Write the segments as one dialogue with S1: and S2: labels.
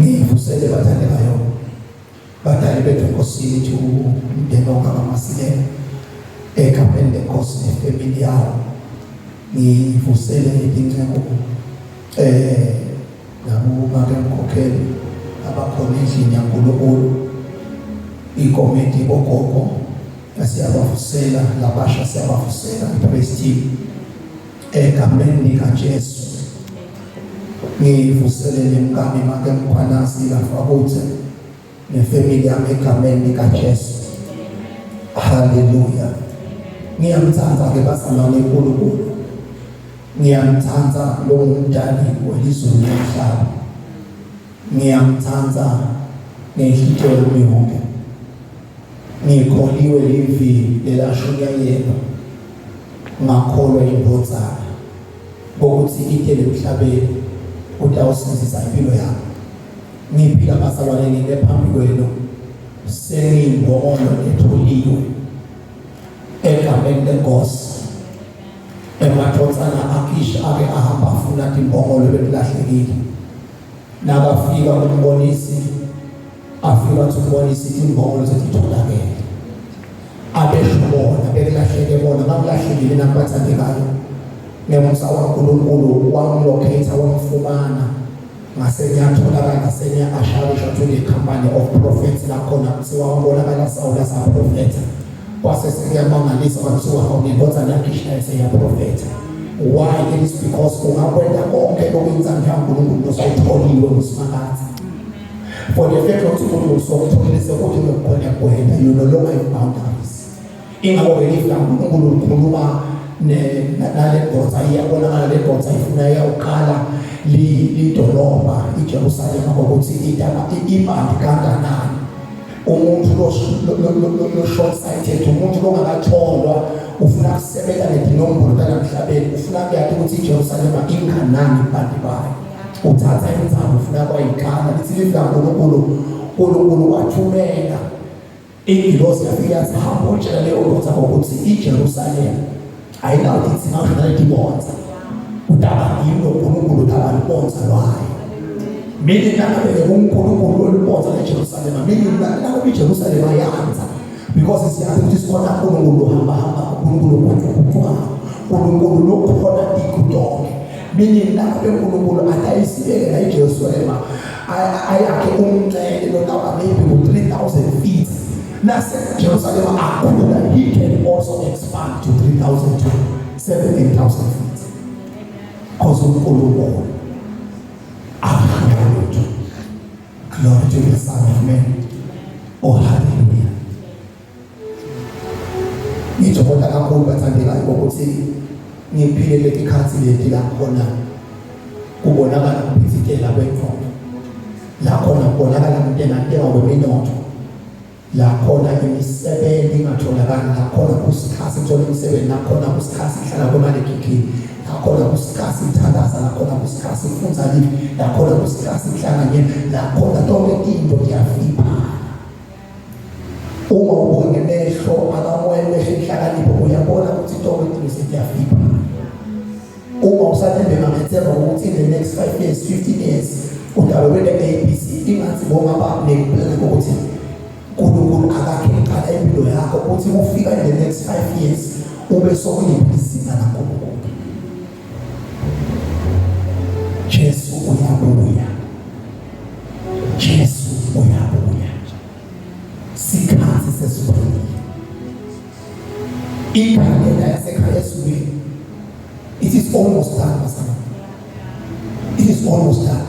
S1: Ngivusele bathandekayo badali bethu enkosini ithi umndeni okaMasilela egameni lenkosi nefamily yawo. Ngivusele inceku nabo make mkhokheli abakhona endlini yaNkulunkulu, ikomiti bogogo siyabavusela, labasha siyabavusela, i-praise team egameni likaJesu. Ngivuselele mkami make Mkhwanazi lafakuthe nefamily yami egameni likaJesu. Haleluya. Ngiyamthanda ke bazalwane uNkulunkulu, ngiyamthanda lo ngumdali welizulu nomhlaba, ngiyamthanda ngenhliziyo yami yonke. Ngikholiwe livi lelashunyayelwa, ngakholwa indvodzana ukuthi itele emhlabeni utawusindisa impilo yami. Ngiphila bazalwane ngime phambi kwenu sengiyimbongolo ethuliwe egameni lenkosi. Emadvodzana aKish ake ahamba afuna timbongolo betilahlekile. Nakafika umbonisi, afika athi umbonisi timbongolo setitholakele. Abesho bona bekulahleke bona bakulahlekile nakubathandekayo. Ngemusa waNkulunkulu wamlocate wamfumana ngase ngiyatholakala seniya-asharisha to the company of prophets lakhona kuthiwa wabonakala Sawula saprofetha, kwase sekuyamangalisa kwathiwa hawu nendodana yakhe nayo seyaprofetha. Why? It is because ungakwenta konke lokuyintsando yaNkulunkulu nosawutholiwe nguSimakadze. For the fact ukuthi uNkulunkulu sokutholile sekuthi unokukhona kuwena, you no longer have boundaries. Ingakho-ke livi laNkulunkulu likhuluma nale ndoda, iyabonakala le ndoda ifuna iyawuqala lidolobha iJerusalema ngokuthi imali kanganani. Umuntu lo short sighted, umuntu longakatholwa ufuna kusebenza ngetinombolo talamhlabeni, ufuna kuyathi ukuthi iJerusalema inganani kubantu bayo. Uthatha inzamo ufuna kwayikhala. Lithi livi laNkulunkulu, uNkulunkulu wathumela ingilosi yafika yathi hamba utshela leyo ndoda ngokuthi iJerusalema ayinawo ithi ngasho naleti bonza udaba yini uNkulunkulu udaba lubonza lwayo. Mina nangabe uNkulunkulu olubonza leJerusalema, mina nangabe iJerusalema yanza because siyazi ukuthi sikhona uNkulunkulu uhamba hamba, uNkulunkulu uguquguquka, uNkulunkulu lokhona ikutonke. Mina nangabe uNkulunkulu atayisibekela iJerusalema ayakhe umncele lotaba maybe ku-3000 feet, naseJerusalema akhula, he can also expand to 3000 to 7000 feet because uNkulunkulu akahlulwa lutho. Glory to the Son of Man. Oh, hallelujah. Ngijabula kakhulu bathandekayo ukuthi ngiphile leti khathi leti la khona kubonakala kuphithikela kwengqondo, la khona kubonakala kuntengantenga kweminotho, la khona imisebenzi ingatholakali, la khona kusikhathi kuthola imisebenzi, la khona kusikhathi kuhlala komalekhikhini, la khona kusikhathi kuthandaza, la khona kusikhathi kufunza livi, la khona kusikhathi kuhlanganyela, la khona tonke into tiyafiphala. Uma ubuka ngemehlo akamoya, emehlo inhlakanipho, uyabona ukuthi tonke into setiyafiphala. Uma usathembe ngethemba ukuthi in the next 5 years, 15 years udabe wene ABC, ingathi bongaba neplan ukuthi uNkulunkulu akakhe iqala impilo yakho ukuthi ufika in the next 5 years ube sokuliphi izinga laNkulunkulu. Jesu uyabuya, Jesu uyabuya, sikhathi sesiphelile. Ikhalenda yasekhaya ezulwini, it is almost done bazalwane, it is almost done.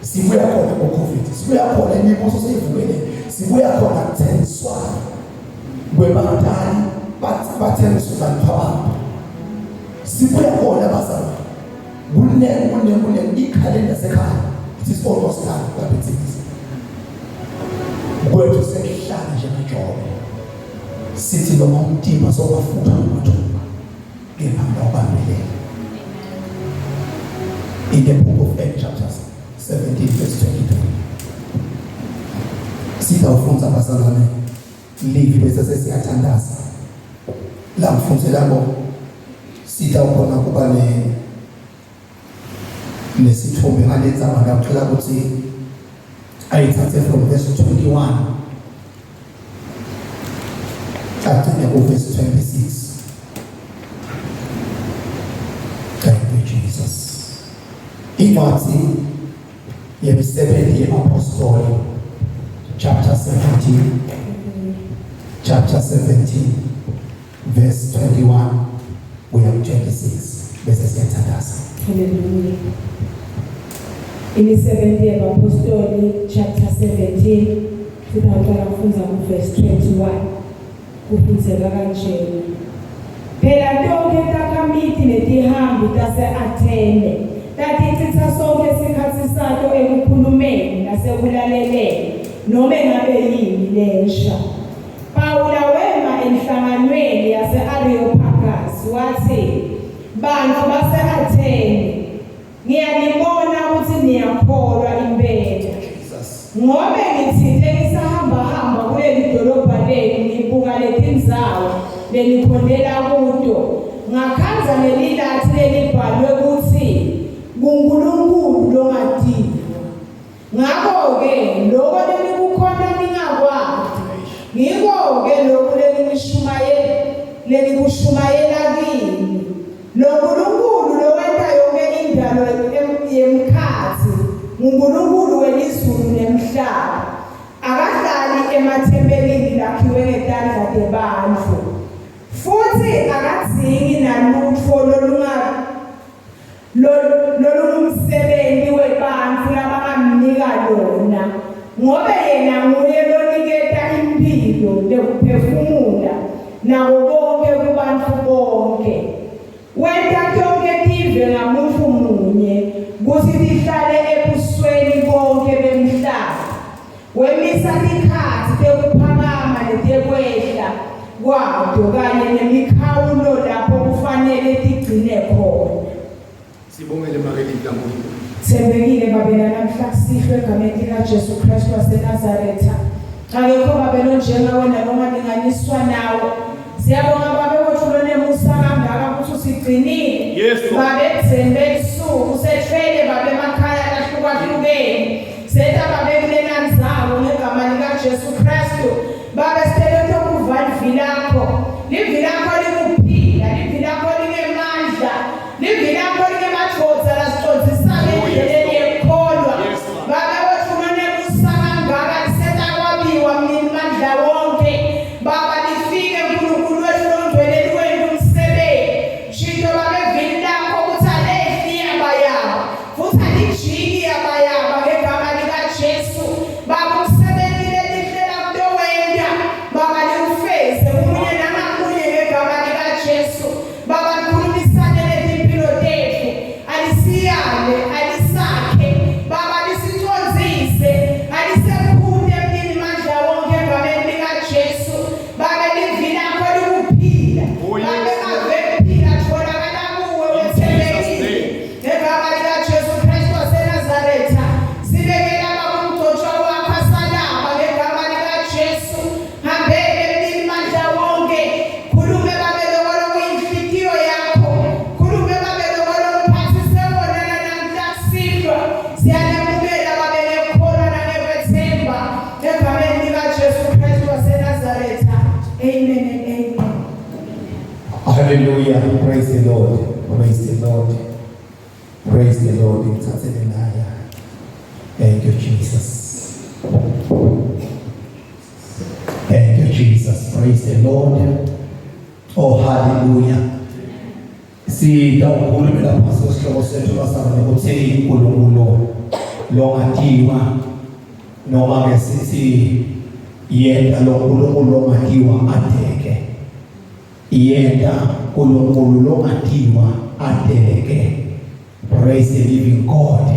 S1: Sibuya khona ngo-COVID, sibuya khona imibuso seyivukele, sibuya khona kuthengiswana kwebadali bathengiswa bantu abantu, sibuya khona bazalwane. Kuningi, kuningi, kuningi. Ikhalenda yasekhaya, it is almost done. Babethekisa kwethu sekuhlala njengaJobe, sithi noma umtimba sowafutha ngamathumba kepha ngawubambelela. In the book of Acts chapter 17 verse 23 sitawufunza bazalwane livi bese sesiyathandaza. La ngifundzela bo sitawukhona kuba ne nesithombe ngalendzaba. Ngiyacela ukuthi Ayithathe from verse 21 agcine ku-verse 26. Thank you, Jesus. Incwadi yemisebenzi ye-apostoli, chapter 17, chapter 17 verse 21 kuya ku-26, bese siyathandaza.
S2: Hallelujah. Imisebenzi yabaPostoli chapter 17, sitawuqala kufundza ku-verse 21. Kufundzeka kanjena. Phela tonkhe takhamiti netihambi tase-Athene tatichitsa sonkhe sikhatsi sato ekukhulumeni nasekulaleleni nome ngabe yini lensha. Pawula wema enhlanganweni yase-Areopagasi wathi, "Bantfu base-Athene, ngiyanibona ukuthi niyakholwa impela. Ngobe ngitsite ngisahambahamba kuleli dolobha lenu ngibuka letindzawo lenikhontela kuto, ngakhandza lelilathi lelibhalwe kutsi kuNkulunkulu longatiwa. Ngakho-ke loko lenikukhonta ningakwati, ngiko-ke loku lenikushumayela kini. Lo Nkulunkulu lowenta yonke indalo yemkhatsi nguNkulunkulu welizulu nemhlaba. Akahlali emathempelini lakhiwe ngetandla tebantfu, futsi akadzingi nalutfo lolungumsebenti webantfu labangamnika lona, ngobe yena nguye loniketa imphilo nekuphefumula nako konkhe kubantfu bonkhe. Wenta tonkhe tive ngamuntfu munye kutsi tihlale ebusweni bonkhe bemhlaba. Wemisa tikhatsi tekuphakama netekwehla kwato kanye nemikhawulo lapho kufanele tigcine khona."
S3: Sibongele make livi laNkulunkulu.
S2: Thembekile Babe namhla kusihlwa egameni likaJesu Kristu waseNazaretha. Akekho Babe lonjengawe nalongalinganiswa nawe. Siyabonga Babe wethu lonemusa kangaka ukuthi usigcinile.
S3: Yes, Lord.
S2: Babe ekudzeni belusuku sethwele Babe emakhaya lahlukahlukene. Seta Babe kulena ndzawo ngegama likaJesu Kristu. Babe sicela ukuva livi lakho. Livi lakho likuphila, livi lakho lingemandla. Livi lakho lingemadvodza lasicondzisako endleleni yekukholwa.
S3: Yes, Lord.
S2: Babe wethu lonemusa kangaka liseta kwabiwa mninimandla wonke. Baba lifike Nkulunkulu wethu longcwele liwente umsebenzi. Shinto Babe vini lakho ukuthi alehli yabayaba futhi alijiki yabayaba ngegama likaJesu. Baba umsebenzi lelihlela kutowenta Baba liwufeze kumunye nangamunye ngegama likaJesu. Baba likhulumisane netimpilo tetfu, alisiyale, alisakhe Baba, lisicondzise, alisephute mninimandla wonke egameni likaJesu. Babe livi lakho likuphila.
S3: Oh, yes.
S2: Babe ave kuphila tholakala kuwe wethembekile.
S3: name.
S2: Ngegama likaJesu Kristu waseNazaretha, sibekela Baba umgcotshwa wakho asalaba ngegama likaJesu. Hambele mninimandla wonke, khulume Babe loko lokuyinhlitiyo yakho, khulume Babe loko lomphathise wona namhla kusihlwa. Siyanemukela Babe ngekukholwa nangekwethemba egameni likaJesu Kristu waseNazaretha. Amen and amen.
S1: Hallelujah. Praise the Lord. Praise the Lord. Praise the Lord. Ngithathele naya. Thank you, Jesus. Thank you, Jesus. Praise the Lord. Oh, hallelujah. Sitawukhulumela phasi kwesihloko sethu bazalwane ukuthi uNkulunkulu longatiwa, noma ke sithi yenta lo nkulunkulu longatiwa ateke. Yenta uNkulunkulu longatiwa ateke. Praise the living God.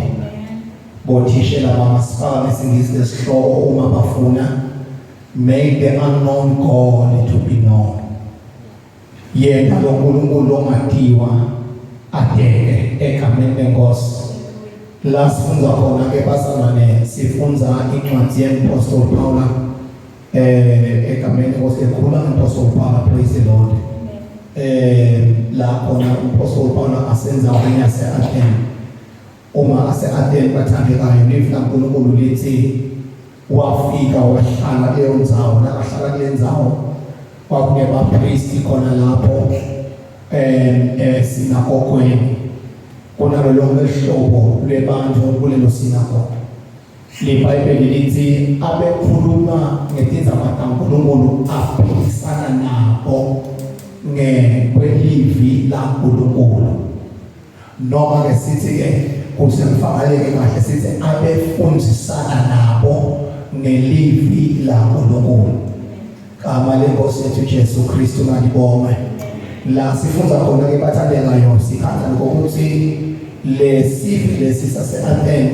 S1: Bothishela bangasifaka ngesingisi lesihloko uma bafuna: Make the unknown God to be known. Yena lo nkulunkulu longatiwa ateke egameni lenkosi. La sifundza khona ke bazalwane, sifundza incwadi ye-Apostle Paula egameni lenkosi, ekhuluma nge-Apostle Paula. Praise the Lord. La khona uMpostoli Paula asenzaweni yase-Athene. Uma ase-Athene, bathandekayo, livi laNkulunkulu lithi Wafika wahlala kuleyo ndzawo, nakahlala kule ndzawo kwakunebapristi khona lapho esinagogweni, kunalo lonke hlobo lwebantfu kulelo sinagogo. LiBhayibheli lithi abekhuluma ngetindzaba taNkulunkulu, aphikisana nabo ngekwelivi laNkulunkulu. Noma ke sithi ke kuze ngifakaleke kahle, sithi abefundzisana nabo ngelivi laNkulunkulu. Gama lenkosi yethu Jesu Kristu malibongwe. La sifunza khona ke bathandekayo, sikhandla ngokuthi lesive lesi sase-Athene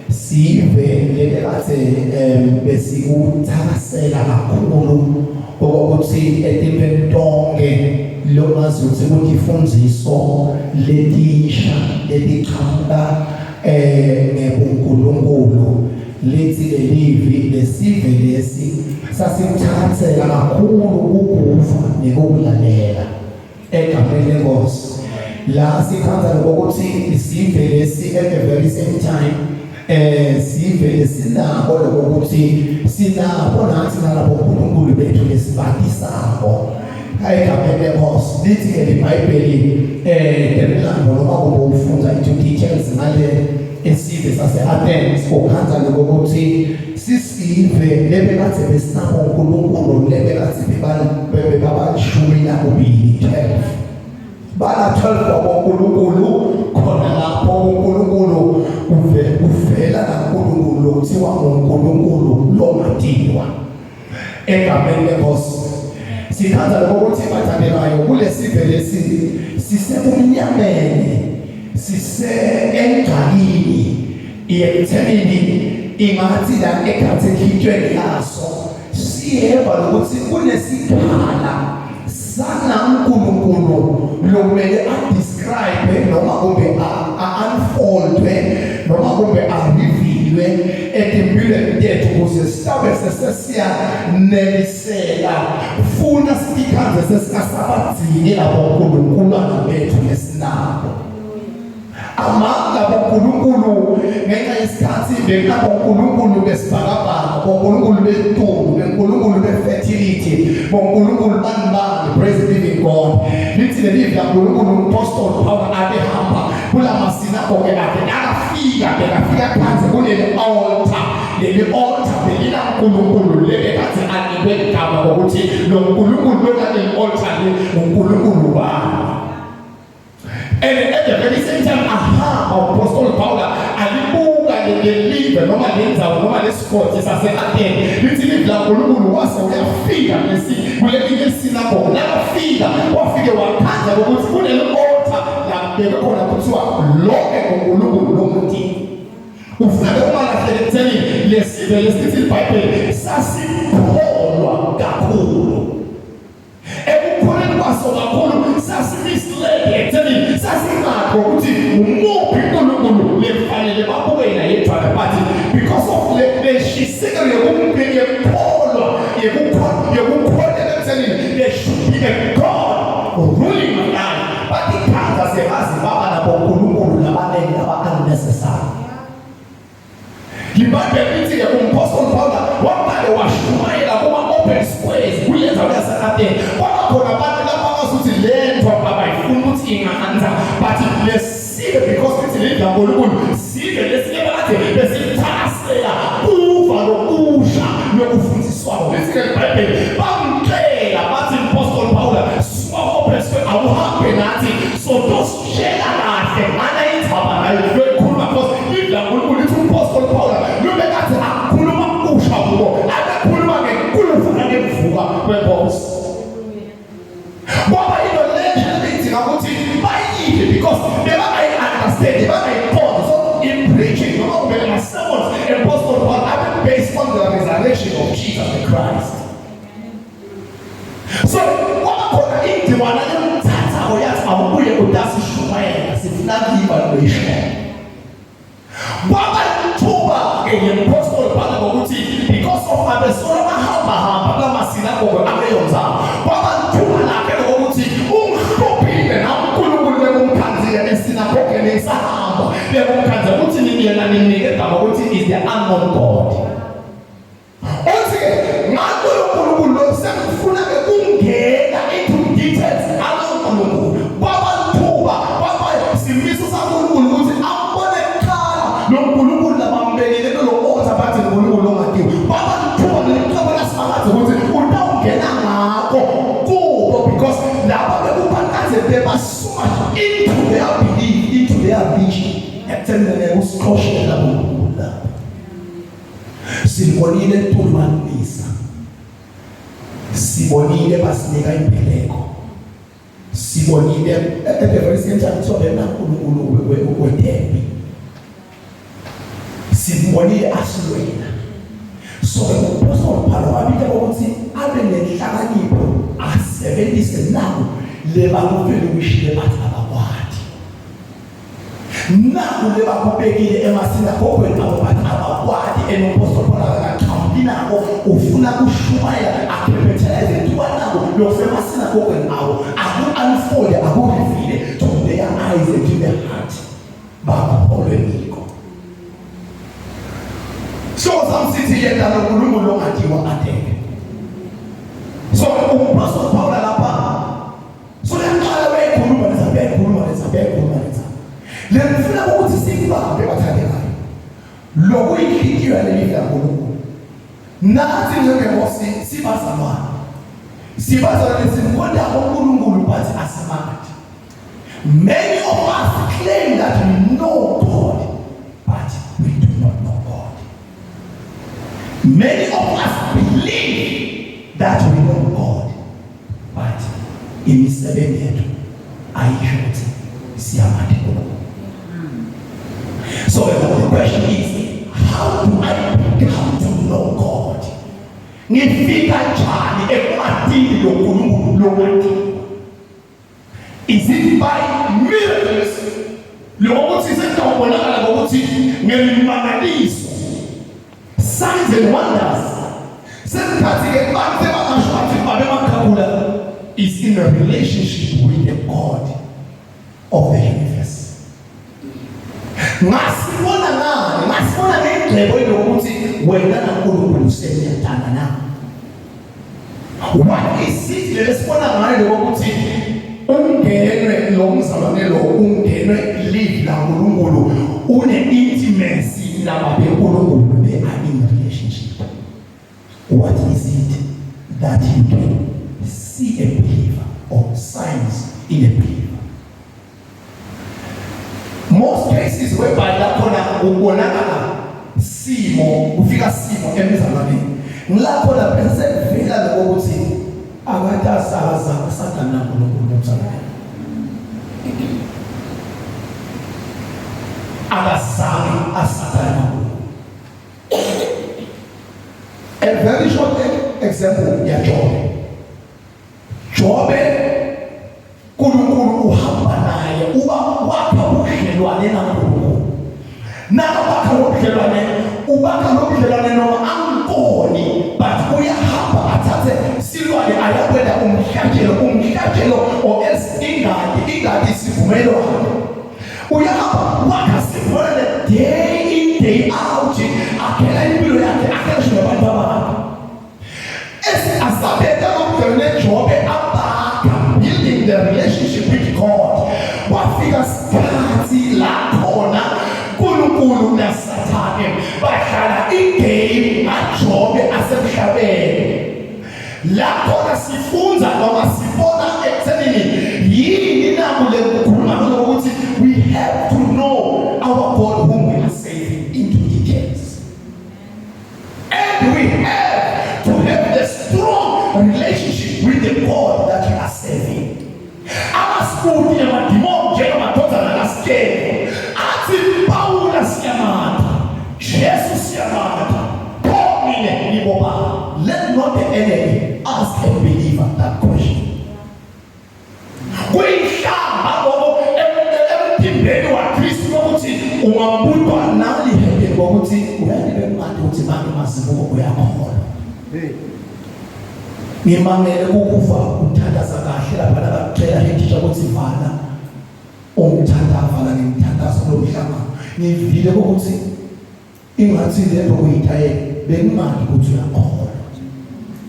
S1: sive lebekade besikuthakasela kakhulu okokuthi etimpeni tonke longazi ukuthi kutifundziso letinsha letiqhamuka ngebuNkulunkulu. Lithi lelivi lesive lesi sasimthathela kakhulu ukuva nekukulalela egameni lenkosi. La sikhandza lokuthi isive lesi at the very same time sive lesinako lokuthi sinabo nathi nalabo uNkulunkulu bethu lesibatisako egameni lenkosi. Lithi ke iBhayibheli emlando noma kube ufunda into details ngale esive sase-Athens, ukhandza lokuthi sisive lebekade besinabo uNkulunkulu lebekade bebabalishumi nakubili, 12 bala 12 wabonkulunkulu khona lapho. uNkulunkulu uvela naNkulunkulu kuthiwa uNkulunkulu longadiwa egameni lenkosi. Sikhandza lokho ukuthi bathandekayo kulesive lesi sisebumnyameni, sise engxakini yekuthenini ingathi la ekhathi enhlitshweni yaso siyeva lokuthi kunesikhala sanaNkulunkulu lokumele a-describe noma kumbe a-unfoldwe noma kumbe a-revealwe etimpilweni tethu ukuze sisabe sesesiyaneliseka, funa sitikhandze sesingasabadzingi labo nkulunkulwana bethu lesinabo amanga bonkulunkulu. Ngenxa yesikhathi bekunabonkulunkulu besibhakabhaka, bonkulunkulu betulu, benkulunkulu be-fertility, bonkulunkulu bani bani. Praise the living God. Lithi lelivi laNkulunkulu, umpostoli Paul abehamba kula masinagoge akhe, akafika bekafika phansi kuleli altar. Leli altar belilankulunkulu lebekade anikwe igama ngokuthi lo nkulunkulu lokaleli altar le unkulunkulu wami. And at the very same time ahamba uPostoli Paul alibuka lelive noma lendzawo noma lesigodi sase-Athene. Lithi live laNkulunkulu wase uyafika kulesi kulelinye isinagoge. Nakafika wafike wakhandza ukuthi kuleli altar la beke khona kuthiwa lonke uNkulunkulu lomuntu. Ufunake ungalahleki ekutheni lesive lesithi iBhayibheli sasikholwa kakhulu. Ekukholeni kwaso kakhulu sasimisled ekutheni sasingakho ukuthi umuphi uNkulunkulu lefanele babuke yena yedwana, but because of le leshisekelo yekukholwa, yekukholelwa ekutheni there should be a God ruling my life, but ikhandla sebazi baba nabo uNkulunkulu labaningi laba unnecessary. IBhayibheli lithi-ke umpostoli Paul waqale washumayela kuma-open squares kule ndawo yase-Athene. Kwaba khona abantu labangazi ukuthi le nto abayifuni ukuthi inganza, but lesive because lithi leli laNkulunkulu sive lesike kade besithakasela kuva lokusha lokufundiswayo. Lithi-ke iBhayibheli bamcela bathi, mpostoli Paul, suka open square awuhambe nathi sotositshela kahle ngala indzaba nayo loyikhuluma, because livi laNkulunkulu, lithi umpostoli Paul lubekade akhuluma kusha kubo, abekhuluma ngekufa nangekuvuka kwenkosi. Kwaba into lensha lebeyidinga ukuthi bayive because bebangayi-understand, bangayiqondi. So in preaching noma kumbe ngama-sermons apostle Paul abe based on the resurrection of Jesus the Christ. So kwaba khona indiwana lemthathako yathi awubuye utasishumayela, sifuna kuyiva loyisho. Kwaba ithuba ke ngemphostoli Paul ngokuthi because of abesolo bahamba hamba kulamasinagoge akuleyo ndzawo, kwaba lithuba lakhe lokuthi ungihluphile na uNkulunkulu bekumkhanzile esinagogeni ngisahamba, bekumkhanze ukuthi yena nimnike igama ukuthi is the unknown God. Silibonile litulwanisa. Sibonile basinika impeleko. Sibonile at the very same time kuthiwa benaNkulunkulu wetembi. Simbonile asilwela. So uMpostoli Paulo wabita ukuthi abe nenhlakanipho asebenzise naku lebakufela bathi abakwati. Naku lebakubekile emasinagogweni abo bathi abakwati enompostoli Paul akaqhamuki nako ufuna kushumayela aphephetheleze tuba nako lokusemasinagogweni abo aku-unfold akurivile to their eyes and to their heart bakholwe ngikho. So sami sithi yena lo Nkulunkulu ongathiwa ateke. So umpostoli Paul lapha So yaqala bayikhuluma leza bayikhuluma leza bayikhuluma leza. Le ngifuna ukuthi sikubambe bathandekayo. Lokuyinhliziyo yaleli laNkulunkulu. Nathi njengenkosi sibazalwane. Sibazalwane simkhonda uNkulunkulu but asimati. Many of us claim that we know God, but we do not know God. Many of us believe that we know God, but imisebenzi yethu ayisho ukuthi siyamathi uNkulunkulu. So the question is, how do I become to know God? Ngifika njani ekumatini lo Nkulunkulu longathiwa? Is it by miracles? Lokuthi sekubonakala ngokuthi ngemimangaliso signs and wonders sekukhathi ke abantu sebangasho bathi babe makhabula is in a relationship with the God of the universe. Ngasibona ngani? Ngasibona ngengcebo yokuthi wena naNkulunkulu seniyadana na. What is it lesibona ngayo lokuthi ungenwe lo mzalwane lo ungenwe live laNkulunkulu une intimacy nababeNkulunkulu they are in relationship. What is it that you can see a believer or signs in a believer? Most cases whereby lakhona kubonakala simo kufika simo emzalwaneni ngilapho lapha sekuvela lokho ukuthi akade asakaza uSathane naNkulunkulu emzalwaneni akazange asathane naNkulunkulu. A very short example yaJobe. Jobe uNkulunkulu uhamba naye uba wakha ubudlelwane naNkulunkulu. Nakabakha ubudlelwane ubakha lobudlelwane noma angikoni but uyahamba athathe silwane ayakwenda umhlatshelo umhlatshelo or else ingadi ingadi isivumelwano uyahamba wakha sivumelwano day in day out akhela impilo yakhe akhela ngisho nabantu abakhe Asabeka ngokugcwele Jobe abakha building the relationship with God. Kwafika sikhathi la khona uNkulunkulu naSathane badlala igame ngaJobe asemhlabeni. La khona sifunza noma sibona ekuthenini yini naku le kukhuluma ngokuthi we have to know our God whom we are serving into details. And we have to have the strong relationship with the God that we are serving. Abasikuti namadimoni njengamadodana kaSikelo athi Pawula siyamatha, Jesu siyamatha, pho mina ngibobani? Let not the enemy ask a believer that question. Kuyinhlamba lokho emtimbeni waKristu ukuthi ungabudwa nali hebe ngokuthi uyazi bemade ukuthi manje mazibuko uyakholwa. Hey. Ngimangele ukuva uthandaza kahle lapha nakutshela head ukuthi vala umthandazo vala ngimthandazo lomhlangano. Ngivile ukuthi Ingathi lento uyitayela bengingazi ukuthi uyakholwa.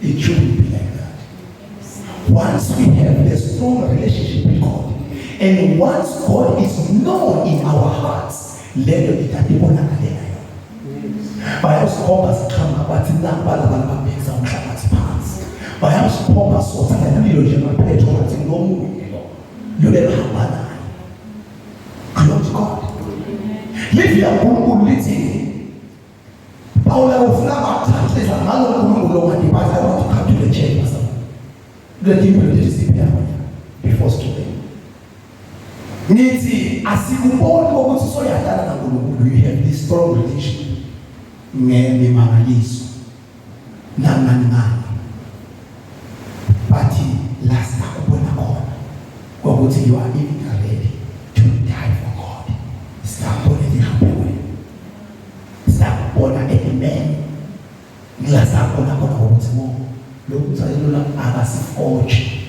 S1: It shouldn't be like that. Once we have the strong relationship with God and once God is known in our hearts, lento ithatha ibonakale yona. Bayasikhomba siqhamuka bathi naba laba babhekisa umhlabathi phansi. Bayasikhomba sotha ngemlilo nje maphetho bathi ngomunye lo. Lo behamba naye. Glory to God. Livi laNkulunkulu lithi Pawula ufuna ngalo uNkulunkulu ongathi but I want to come to the church, pastor. Kule timpilo lethu siphila khona before today. Ngithi asikuboni ukuthi soyadlala naNkulunkulu, you have this strong relation ngemimangaliso nangani ngani, but last akubona khona ukuthi you are even ready to die for God. Singakubona ezinhluphekweni, singakubona elimeni, ngingasakubona khona ukuthi mo lokhu mzalelula akasifoji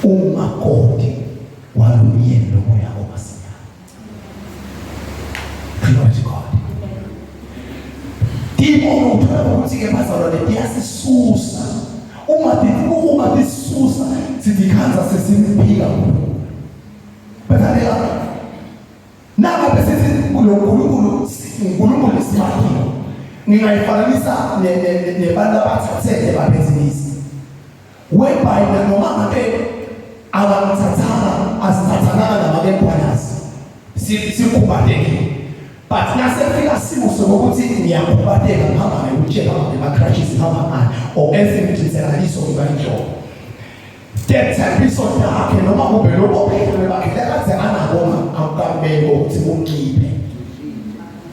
S1: umakoti walomyeni lomoya omasinyane. Glory to God. Timo uthola ukuthi-ke bazalwane tiyasisusa, uma tisusa sitikhanza sesimphika uNkulunkulu. Bathandeka, nangabe sithi kulo Nkulunkulu, uNkulunkulu esimakhile, ngingayifananisa nebantu abathathele babhizinisi, whereby noma ngabe abamthathanga, asithathananga namakempanazi, sikhubatekile, but nasefika simo sokuthi ngiyakhubateka, ngihamba nge-wheelchair, ngihamba ngema-crutches, ngihamba ngani or ezingithinsekaliso, ngiba inhloko tethembiso takhe noma kube lobo buhlelo bakhe lekade anabo akukamele ukuthi bunciphe.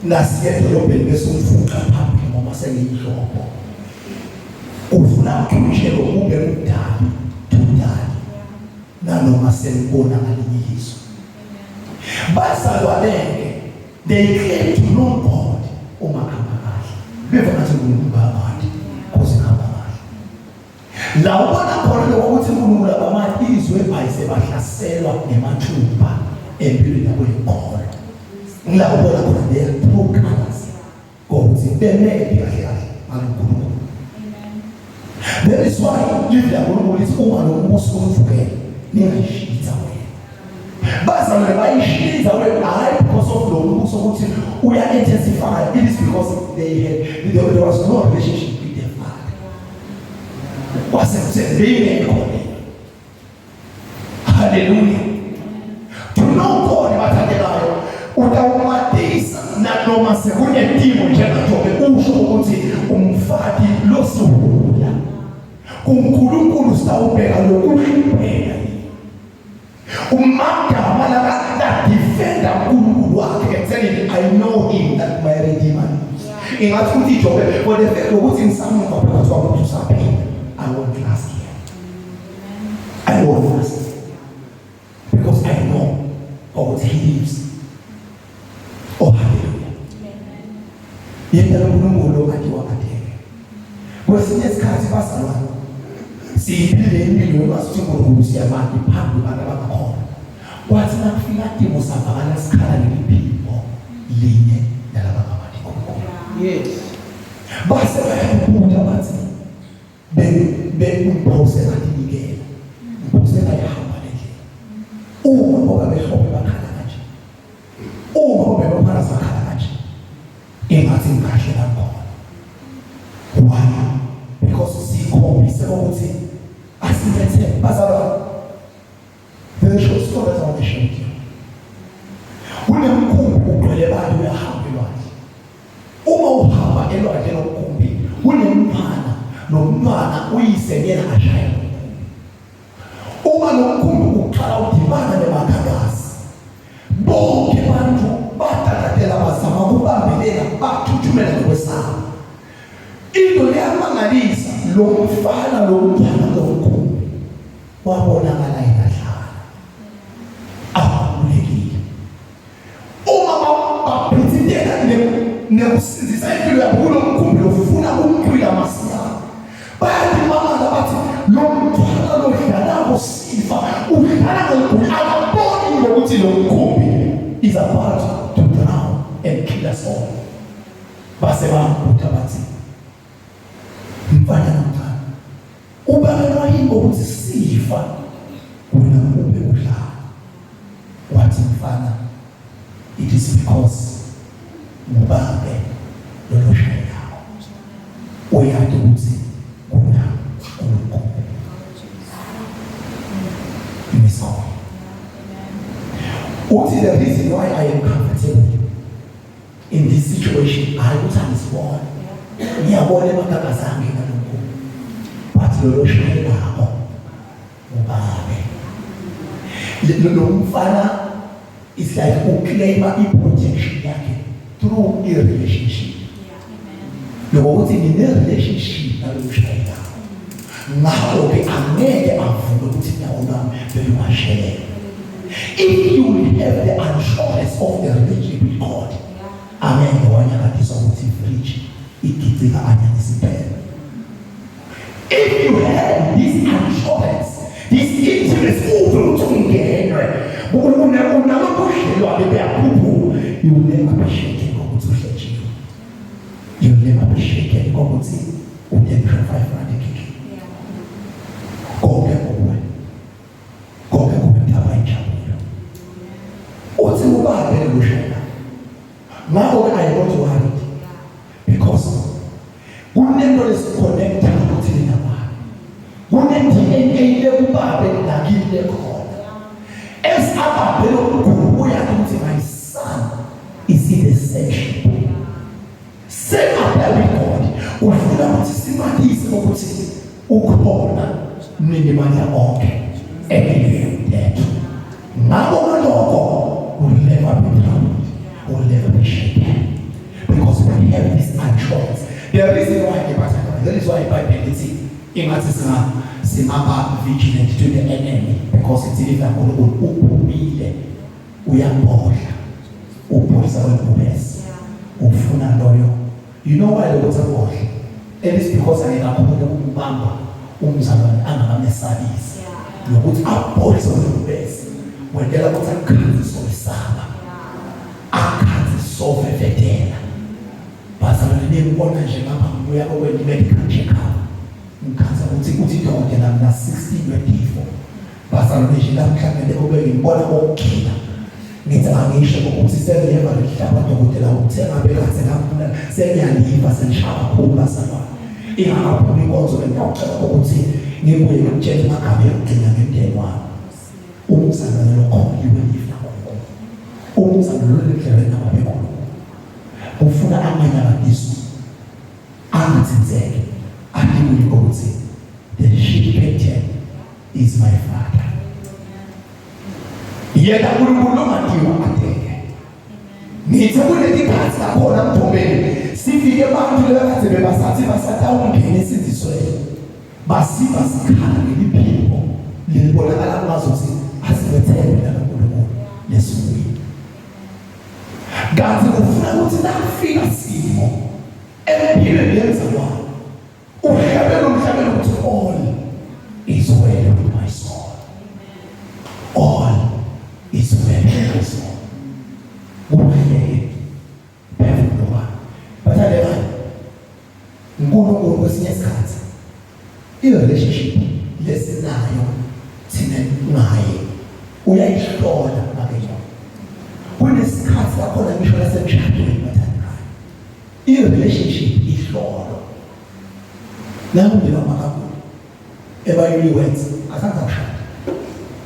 S1: Nasiye edolobheni bese umfuqa phambili noma sengiyinhloko, ufuna uqhutshelo kube mdali tudali nanoma sengibona ngalinye izwe. Bazalwaneke, they claim to know God uma kuhamba kahle, beva ngathi uNkulunkulu bayamati cause kuhamba kahle. La ubona khona lokho ukuthi uNkulunkulu abamati, izwe bhayise bahlaselwa ngemathumba empilweni yabo yenkolo, ngila ubona khona their true colors ngokuthi bemephi kahle kahle ngaloNkulunkulu. That is why live laNkulunkulu lithi uma lo mbuso umvukele ningayishintsha wena. Bazalwane bayishintsha wena, hayi because of lo mbuso ukuthi uya intensify, it is because they had there was no relationship with their father. Kwase kusebeyingekho. Haleluya. To know God, bathandekayo, utawumatisa nanoma sekunetimo njengaJobe, usho ukuthi umfati losihula kuNkulunkulu sawubheka lokuhlupheka umagama laka defender uNkulunkulu wakhe ekutheni I know him that my redeemer lives. Ingathi uthi Jobe, for the fact ukuthi ngisamuva phakathi kwabantu usaphila, I won't last here. I won't last because I know ukuthi he lives. Oh hallelujah. Yena uNkulunkulu okade wakadeke. Kwesinye isikhathi bazalwane siyiphile impilo yoba sithi uNkulunkulu siyamati phambi kwabantu abangakhona. Kwathi nakufika timo savakala sikhala leliphimbo linye nalaba ngamati uNkulunkulu.
S3: Yes.
S1: Base bayabuta bathi bemphose ngatinikela, mphose ngayihamba le ndlela. Uma ngoba behlobe bakhala kanje, uma ngoba bebakhala sakhala kanje, engathi ngikahle lakhona. Why? Because sikhombise ukuthi asimethembe bazalwane. There's a short story that I want to share with you. Kunemkhumbi ugcwele abantu, uyahamba elwandle. Uma uhamba elwandle lomkhumbi kunemntwana, lo mntwana uyise yena ashaya lomkhumbi. Uma lo mkhumbi uqala udibana nemagagasi, bonke abantu batatatela, bazama ukubambelela, bathuthumela ngokwesaba. Into leyamangalisa, lo mfana, lo mntwana lomkhumbi wabonakala engadlala, akhululekile. Uma baphithitela nekusindisa impilo yabo kulo mkhumbi lofuna umcwila masinyane, bayalimamala bathi lo mntwana lodlalako sifa udlala ngomkhumbi, akaboni ngokuthi lo mkhumbi is about to drown and kill us all. Base bambuta bathi, mfana mncane, ubangelwa yini ukuthi sifa wena ube udlala? Wathi mfana, it is because ngubabe lolo shayelako uyati ukuthi kuna uNkulunkulu. Imisono uthi the reason why I am comfortable in this situation, hayi ukuthi angisibona. Ngiyabona emagagasi angena nomkhulu. But lo loshayelako ubabe. Lo mfana is like uclaima i-protection yakhe through i-relationship. Lokuthi ngine-relationship nalo mshayelako. Ngakho-ke angeke avume ukuthi inyawo lwami beluwashelela. If you have the assurance of the relationship with God, angeke wanyakaziswa ukuthi ifridge igicika anyanisi impela. If you have this assurance, this intimacy, uve ukuthi ungenwe, unalobudlelwane beyakhuphuka, you will never be shaken ngokuthi uhletshiwe. You will never be shaken ngokuthi unemsho 5 rand ekhikhini. Konke kuwe. Konke kuwe mthaba injabulo. Uthi ubabe lushela. Ngakho-ke I am not worried because kunento lesiconnecta ukuthi nina bani. Kune-DNA lekubabe nakini lekhona. As ababe lomkhulu uyazi ukuthi my son is in the sonship. Sengabe God ufuna ukuthi simatise ukuthi ukhona mninimandla onke empilweni yethu. Ngakho lokho will never be troubled, will never be shaken because we have this assurance. The reason why the reason why iBhayibheli lithi ingathi singa singaba vigilant to the enemy because it's even uNkulunkulu uphumile uyabhodla upholisa kwebhubesi ufuna loyo. You know why lokuthi abhodle? And it's because angeke akhone ukubamba umzalwane angakamesabisi nokuthi abhodle kwebhubesi wendela ukuthi akukhanze soyisaba akukhanze sovevedela. Bazalwane, ningibona nje ngapha ngibuya okwenye medical check up, ngikhanza ukuthi uthi dokotela mina 16 24. Bazalwane, nje namhla ngeke kube ngibona kokugcina, ngithi angisho ukuthi sengiyeva lihlaba dokotela uthe ngabe kathi ngafuna sengiyaliva senishaya kakhulu. Bazalwane, ingakaphumi inkonzo bengiyacela ukuthi ngibuye ngikutshele amagama ekugcina ngemndeni wami. Umzalwane lokholiwe live laNkulunkulu, umzalwane lolendleleni nababenkulunkulu ufuna anganyakadiswa angathinzeki anikwe ukuthi the ship captain is my father. Yena uNkulunkulu ongadiwa adeke. Ngithe kuleti khathi lakhona mthombeni sifike abantu lebakade bebasathi basathi awungena esindisweni, basiva sikhala ngeliphimbo lelibonakala kungazuthi asibethembe naloNkulunkulu lesukwini, kanti ufuna ukuthi nakufika simo empilweni yemzalwane uhlabela umhlabelo ukuthi all is well with my soul, all is well with my soul. Kuhle phefumulo wami. Bathandekayo, uNkulunkulu kwesinye isikhathi i-relationship lesinayo thina ngaye uyayihlola ngakho. Kunesikhathi lakhona ngisho nasemshadweni, bathandekayo, i-relationship ihlolwa. Nakumndeni wamakakhulu ema-newlyweds asanza kushada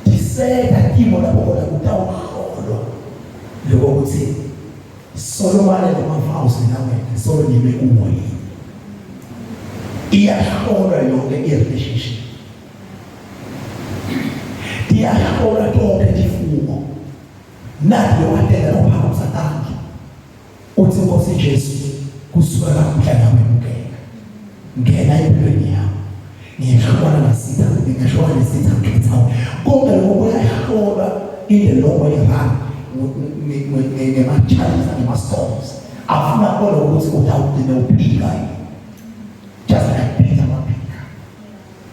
S1: tiseta timo lapho khona kutawuhlolwa lokuthi solomane lama-vows mina wena solo nime kuwo yini. Iyahlolwa yonke i-relationship, tiyahlolwa tonke tifungo nathi lowatela lophakamisa tandla uthi Nkosi Jesu, kusuka namuhla ngiyakwemukela, ngena empilweni yami, ngiyehlukana nesitha, ngingehlukana nesitha, ngikhetha konke lokho. Kuyahlolwa in the long way run ngema-challenges nangema-storms afuna kubona ukuthi utawugcine uphika yini, just like Peter waphika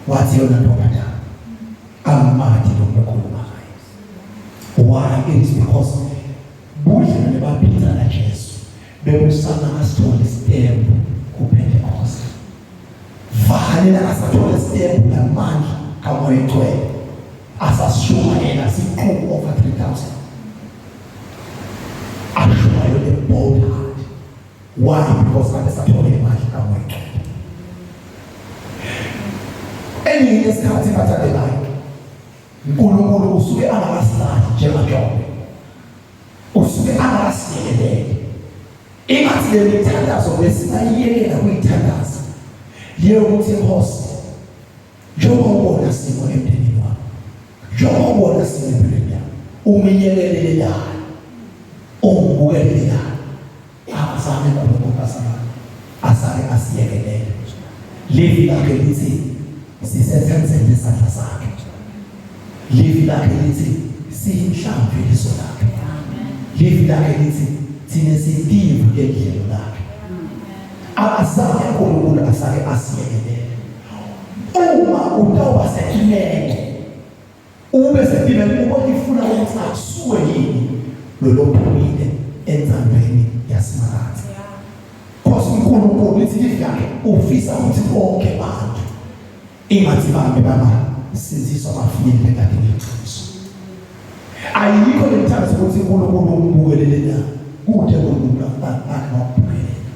S1: wathi yona ntombazana angimathi lo muntu okhuluma ngaye. Why? It is because budlelwane baPeter naJesu bebusana ngasithole istembu kuPentecost, valela asathola istembu lamandla kaMoya Engcwele asashumayela siqu over 3000 ashumayela the bold heart. Why? Because kade sathole imandla kaMoya Engcwele. Elinye isikhathi, bathandekayo, uNkulunkulu usuke angakasilahli njengaJobe, usuke angakasiyekeleli. Ingathi le mithandazo besingayiyekela kuyithandaza yeyokuthi Nkosi njengoba ubona simo emndenini wami, njengoba ubona simo empilweni yami, ungiyekelelelani, ungibukelelelani. Akazange uNkulunkulu azalwane azange asiyekelele. Livi lakhe lithi sisethenzeni lesandla sakhe. Livi lakhe lithi siyinhlamvu yeliso lakhe. Livi lakhe lithi thina siyitimvu yedlelo lakhe. Akazange uNkulunkulu asake asiyekelele. Uma utawuba setimeni ube setimeni ubona ifuna ukuthi akusuwe yini lolophumile enzandweni yaSimakadze. Cause uNkulunkulu lithi livi lakhe ufisa ukuthi bonke abantu ingathi bambe baba sinziswa bafinyelele engadini yeqiniso. Ayikho le mthandazo ukuthi uNkulunkulu umbukelele na kude uNkulunkulu akhe wakubukelela.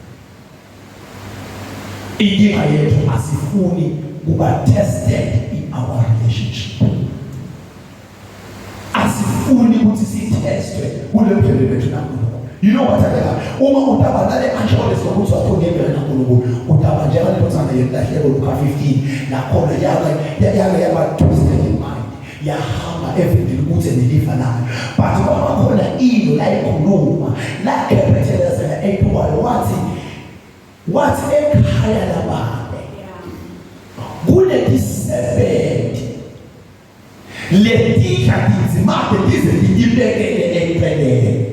S1: Inkinga yethu asifuni kuba tested in our relationship. Asifuni ukuthi sithestwe kule ndlela lethu naNkulunkulu. You know what I mean? Uma utaba nale assurance yokuthi wathungembela naNkulunkulu, utaba njengalendodana yelahleko Luka 15 nakhona yake yake yaba twisted in mind. Yahamba evindini ukuthi nelifa layo. But kwaba khona into la ikhuluma, la khephethelezela ephukayo wathi ekhaya lababe kuletisebenzi letidla tindzimade tize titibekele eceleni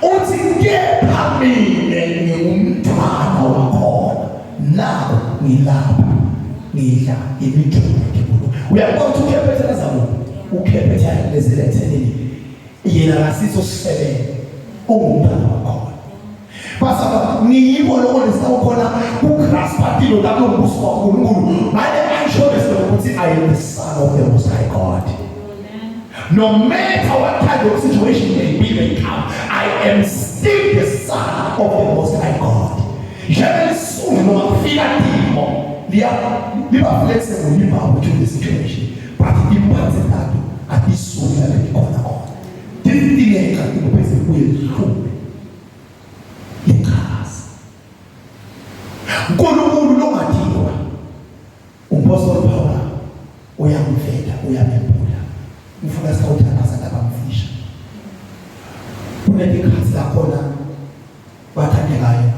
S1: uthi kepha mina ngingumntwana wakhona nako ngilapha ngidla imijulo enkulu. Uyabona ukuthi ukhephetheleza kuphi? Ukhephethelezela ekuthenini yena akasiso sisebenzi, ungumntwana wakhona. Basaba ngiyiko lokho lesawukhona kugraspa tilo lapho umbuso waNkulunkulu ngale assurance lokuthi I am the son of the most high God. No matter what kind of situation may be may come, I am still the son of the most high God. Njengelisuku noma kufika timo liya liba flexible liba to the situation, but impathe lakho atisuki lapho likhona khona. Tidingeka ibese kuye lihlume lichaza uNkulunkulu longathiwa. Umpostoli Paul uyamvela uyamembula ngifuna sawuthandaza nabamfisha kunetikhathi lakhona bathandekayo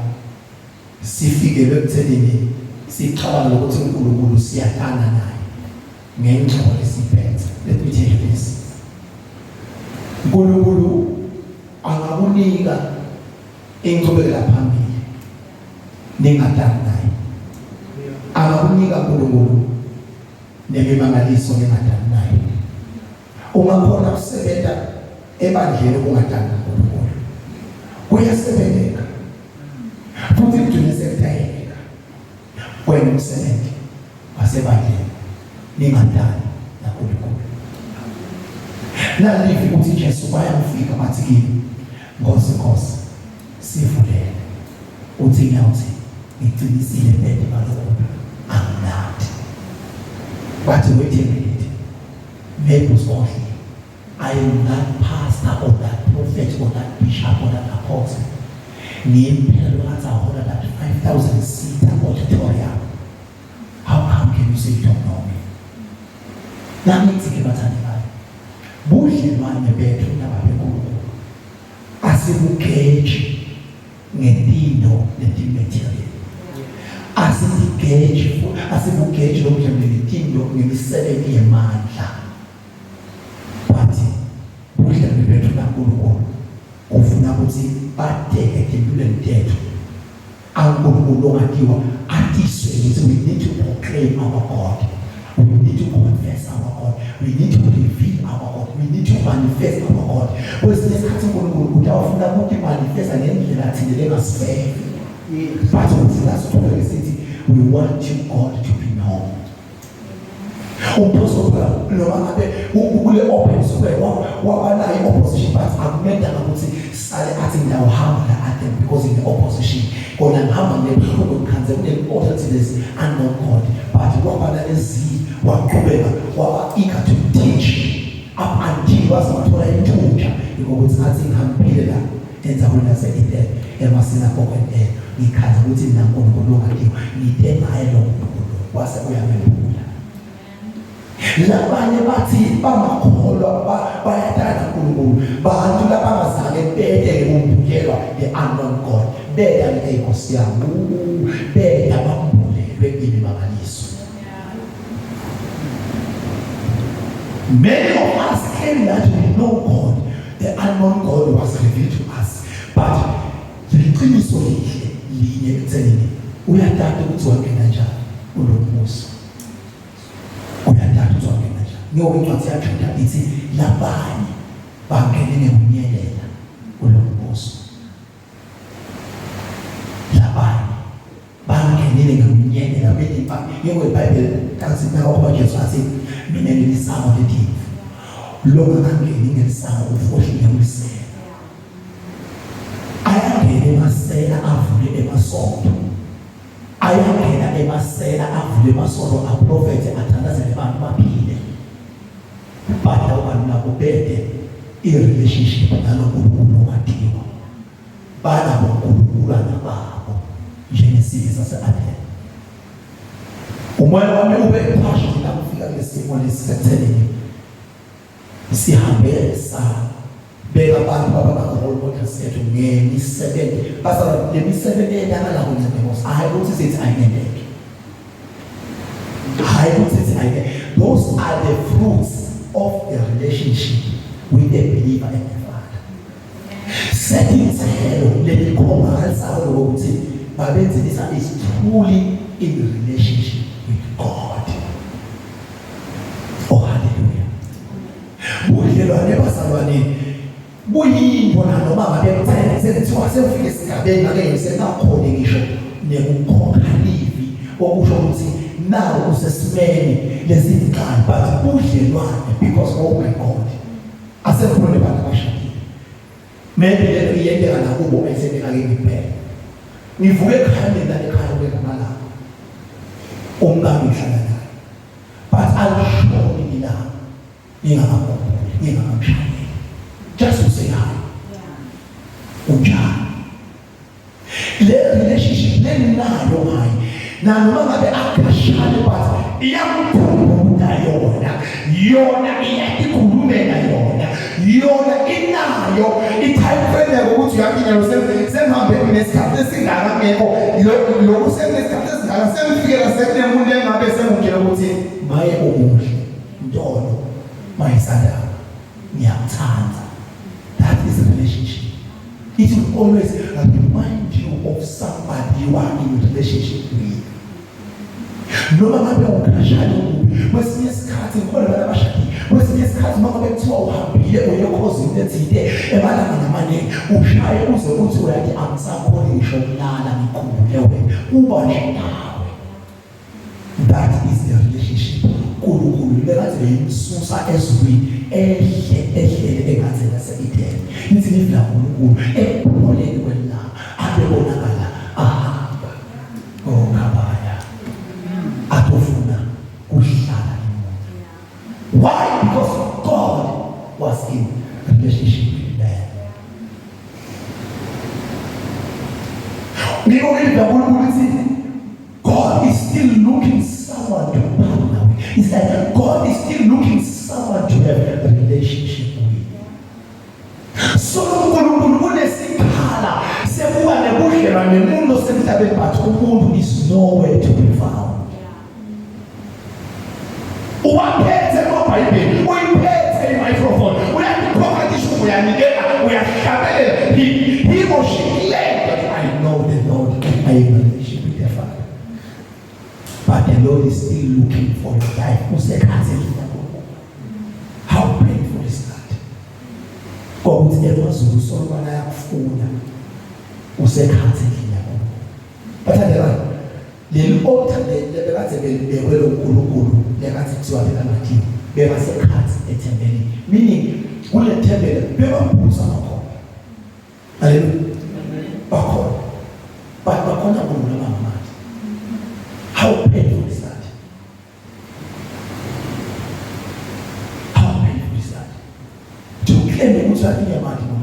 S1: sifikelwe ekuthenini sicabanga ukuthi uNkulunkulu siyatana naye ngengxoxo esiphethe. Let me tell you this, uNkulunkulu angakunika inqubekela phambili ningatani naye, angakunika uNkulunkulu nemimangaliso ningatani naye. Ungakhona ukusebenza ebandleni kungatani naNkulunkulu, kuyasebenzeka futhi kugcine sekudayeka wena umsebenzi wasebandleni ningatani naNkulunkulu. Nalivi ukuthi Jesu bayamfika bathi kimi, Nkosi, Nkosi, sivulele. Uthi ngiyawuthi ngiqinisile bede balokhu anginathi. Bathi wait a minute, maybe usohle I am that pastor or that prophet or that bishop or that apostle. Ngimphela lo ngathi ahola that 5000 seater auditorium. How come can you say you don't know me? Nami ngithi ke bathandekayo, budlelwane bethu nababenkulunkulu asibugeji ngetinto letimaterial, asibugeji asibugeji lobudlelwane ngetinto ngemisebenzi yemandla, but budlelwane bethu naNkulunkulu ufuna ukuthi badeke etimpilweni tethu. ANkulunkulu ongatiwa atiswe ukuthi we need to proclaim our God, we need to confess our God, we need to reveal our God, we need to manifest our God. Kwesinye isikhathi uNkulunkulu utawufuna ukuthi manifesta ngendlela thina lengasifefe, but ufuna siqhubeke sithi we want you God to be known. Umpostoli Paul noma ngabe kule open square wabanayo i-opposition, but akumendanga ukuthi sale athi ngiyawuhamba la Athens because in the opposition kona ngihamba nginebuhlungu ngikhanze kune-alternatives unknown God, but waba nalezi waqhubeka waba eager to teach up until waze wathola intunja ngokuthi athi ngihambile la. Endaweni yase-Eden emasinagogweni enu ngikhandza ukuthi ninaNkulunkulu ongatiwa ngite ngaye lo Nkulunkulu wase uyamembula. Labanye bathi bamakholwa bayathanda uNkulunkulu bantu labangazange bete ngekumbulelwa the unknown God beta ngenkosi yami beta bambulelwe imimangaliso. Many of us claim that we know God. The unknown God was revealed to us. But liqiniso lihle linye ekuthenini uyatata ukuthi wangena njani kulo mbuso. Uyatata ukuthi wangena njani. Njengoba incwadi yaJuda ithi labanye bangene ngekunyelela kulo mbuso. Labanye bangenile ngekunyelela belifa yebo iBhayibheli kathi nakuba Jesu athi mina ngilisango letimvu lo ngakangeni ngelisango ufohlile ulisela ayangena emasela avule emasonto ayangena emasela avule emasonto aprofethe athandazele abantu baphile but labo bantu labo bede i-relationship naloNkulunkulu ongadiwa Banabo nkulunkulwana babo njengesizwe sase-Adeni. Umoya wami ube phashile la kufika kulesimo lesi sekuthenini sihambe sabeka abantu baba role models ethu ngemisebenzi basala le misebenzi eyenzakala kuNkosi hayi ukuthi sithi ayingenteki hayi ukuthi sithi ayingenteki those are the fruits of the relationship with the believer and the father Sethithelo lelikhomba lokuthi babenzisa is truly in relationship with God. Oh hallelujah. Budlelwane bazalwane buyinto na noma ngabe kuthele sekuthiwa sekufike esigabeni ngake sengakhona ngisho nekukhokha livi okusho ukuthi nawo usesimeni lesibucayi but budlelwane because oh my God asekhona abantu abashadile maybe lento iyenteka nakubo ayisenteka kimi kuphela ngivuke ekhaya mina ekhaya kube ngamalanga umkami ngihlala naye but alishoni ilanga ngingakamkhumbuli ngingakamshayeli just to say hi unjani le relationship lenginayo ngaye nanoma ngabe akhashane but iyamkhumbuta yona yona iyatikhulumela yona yona inayo i-time frame yako ukuthi uyaphinda lo sengihambe nesikhathi esingaka ngekho lokhu sekunesikhathi esingaka sengifikela sekunemuntu engabe sengimtshela ukuthi maye umuhle ntolo mayisandaba ngiyakuthanda that is a relationship it will always remind you of somebody you are in relationship with noma ngabe ukhashane kuphi kwesinye isikhathi khona abantu abashadile kwesinye isikhathi uma ngabe kuthiwa uhambile uyokhoza into ethile emalangeni amaningi ushaye uze uthi uyathi angisakhoni ngisho ukulala ngikhumbule wena uba nje nawe That is the relationship uNkulunkulu bekade beyimsusa ezulwini ehle ehlele engatheni yase-Edeni lithi livi laNkulunkulu ekupholeni kwelanga abebonakala ahamba okabaya atofuna kuhlala nomuntu why because God was in relationship with man ngiko livi laNkulunkulu lithi God is still looking someone to partner with. It's like God is still looking someone to have a relationship with. So uNkulunkulu unesikhala sekuba nebudlelwane nemuntu osemhlabeni but umuntu is nowhere to be found. Uwaphethe amabhayibheli, uyiphethe i-microphone, uyayikhokha ishubu, uyanikela, uyahlabelela. He or she claimed that I know the Lord, I am in relationship with the Father. But the Lord is still looking for your life. Usekhathele How painful is that? Kokuthi emazulu solwana yakufuna usekhathele yakho. Bathandekayo, leli altar lebekade belibekwe loNkulunkulu lekade kuthiwa bekangathiwa bebasekhathi ethempelini meaning kule thempeli bebabhuza bakhona haleluya bakhona but bakhona uNkulunkulu abangamandla how painful is that how painful is that to claim ukuthi ayinyamandla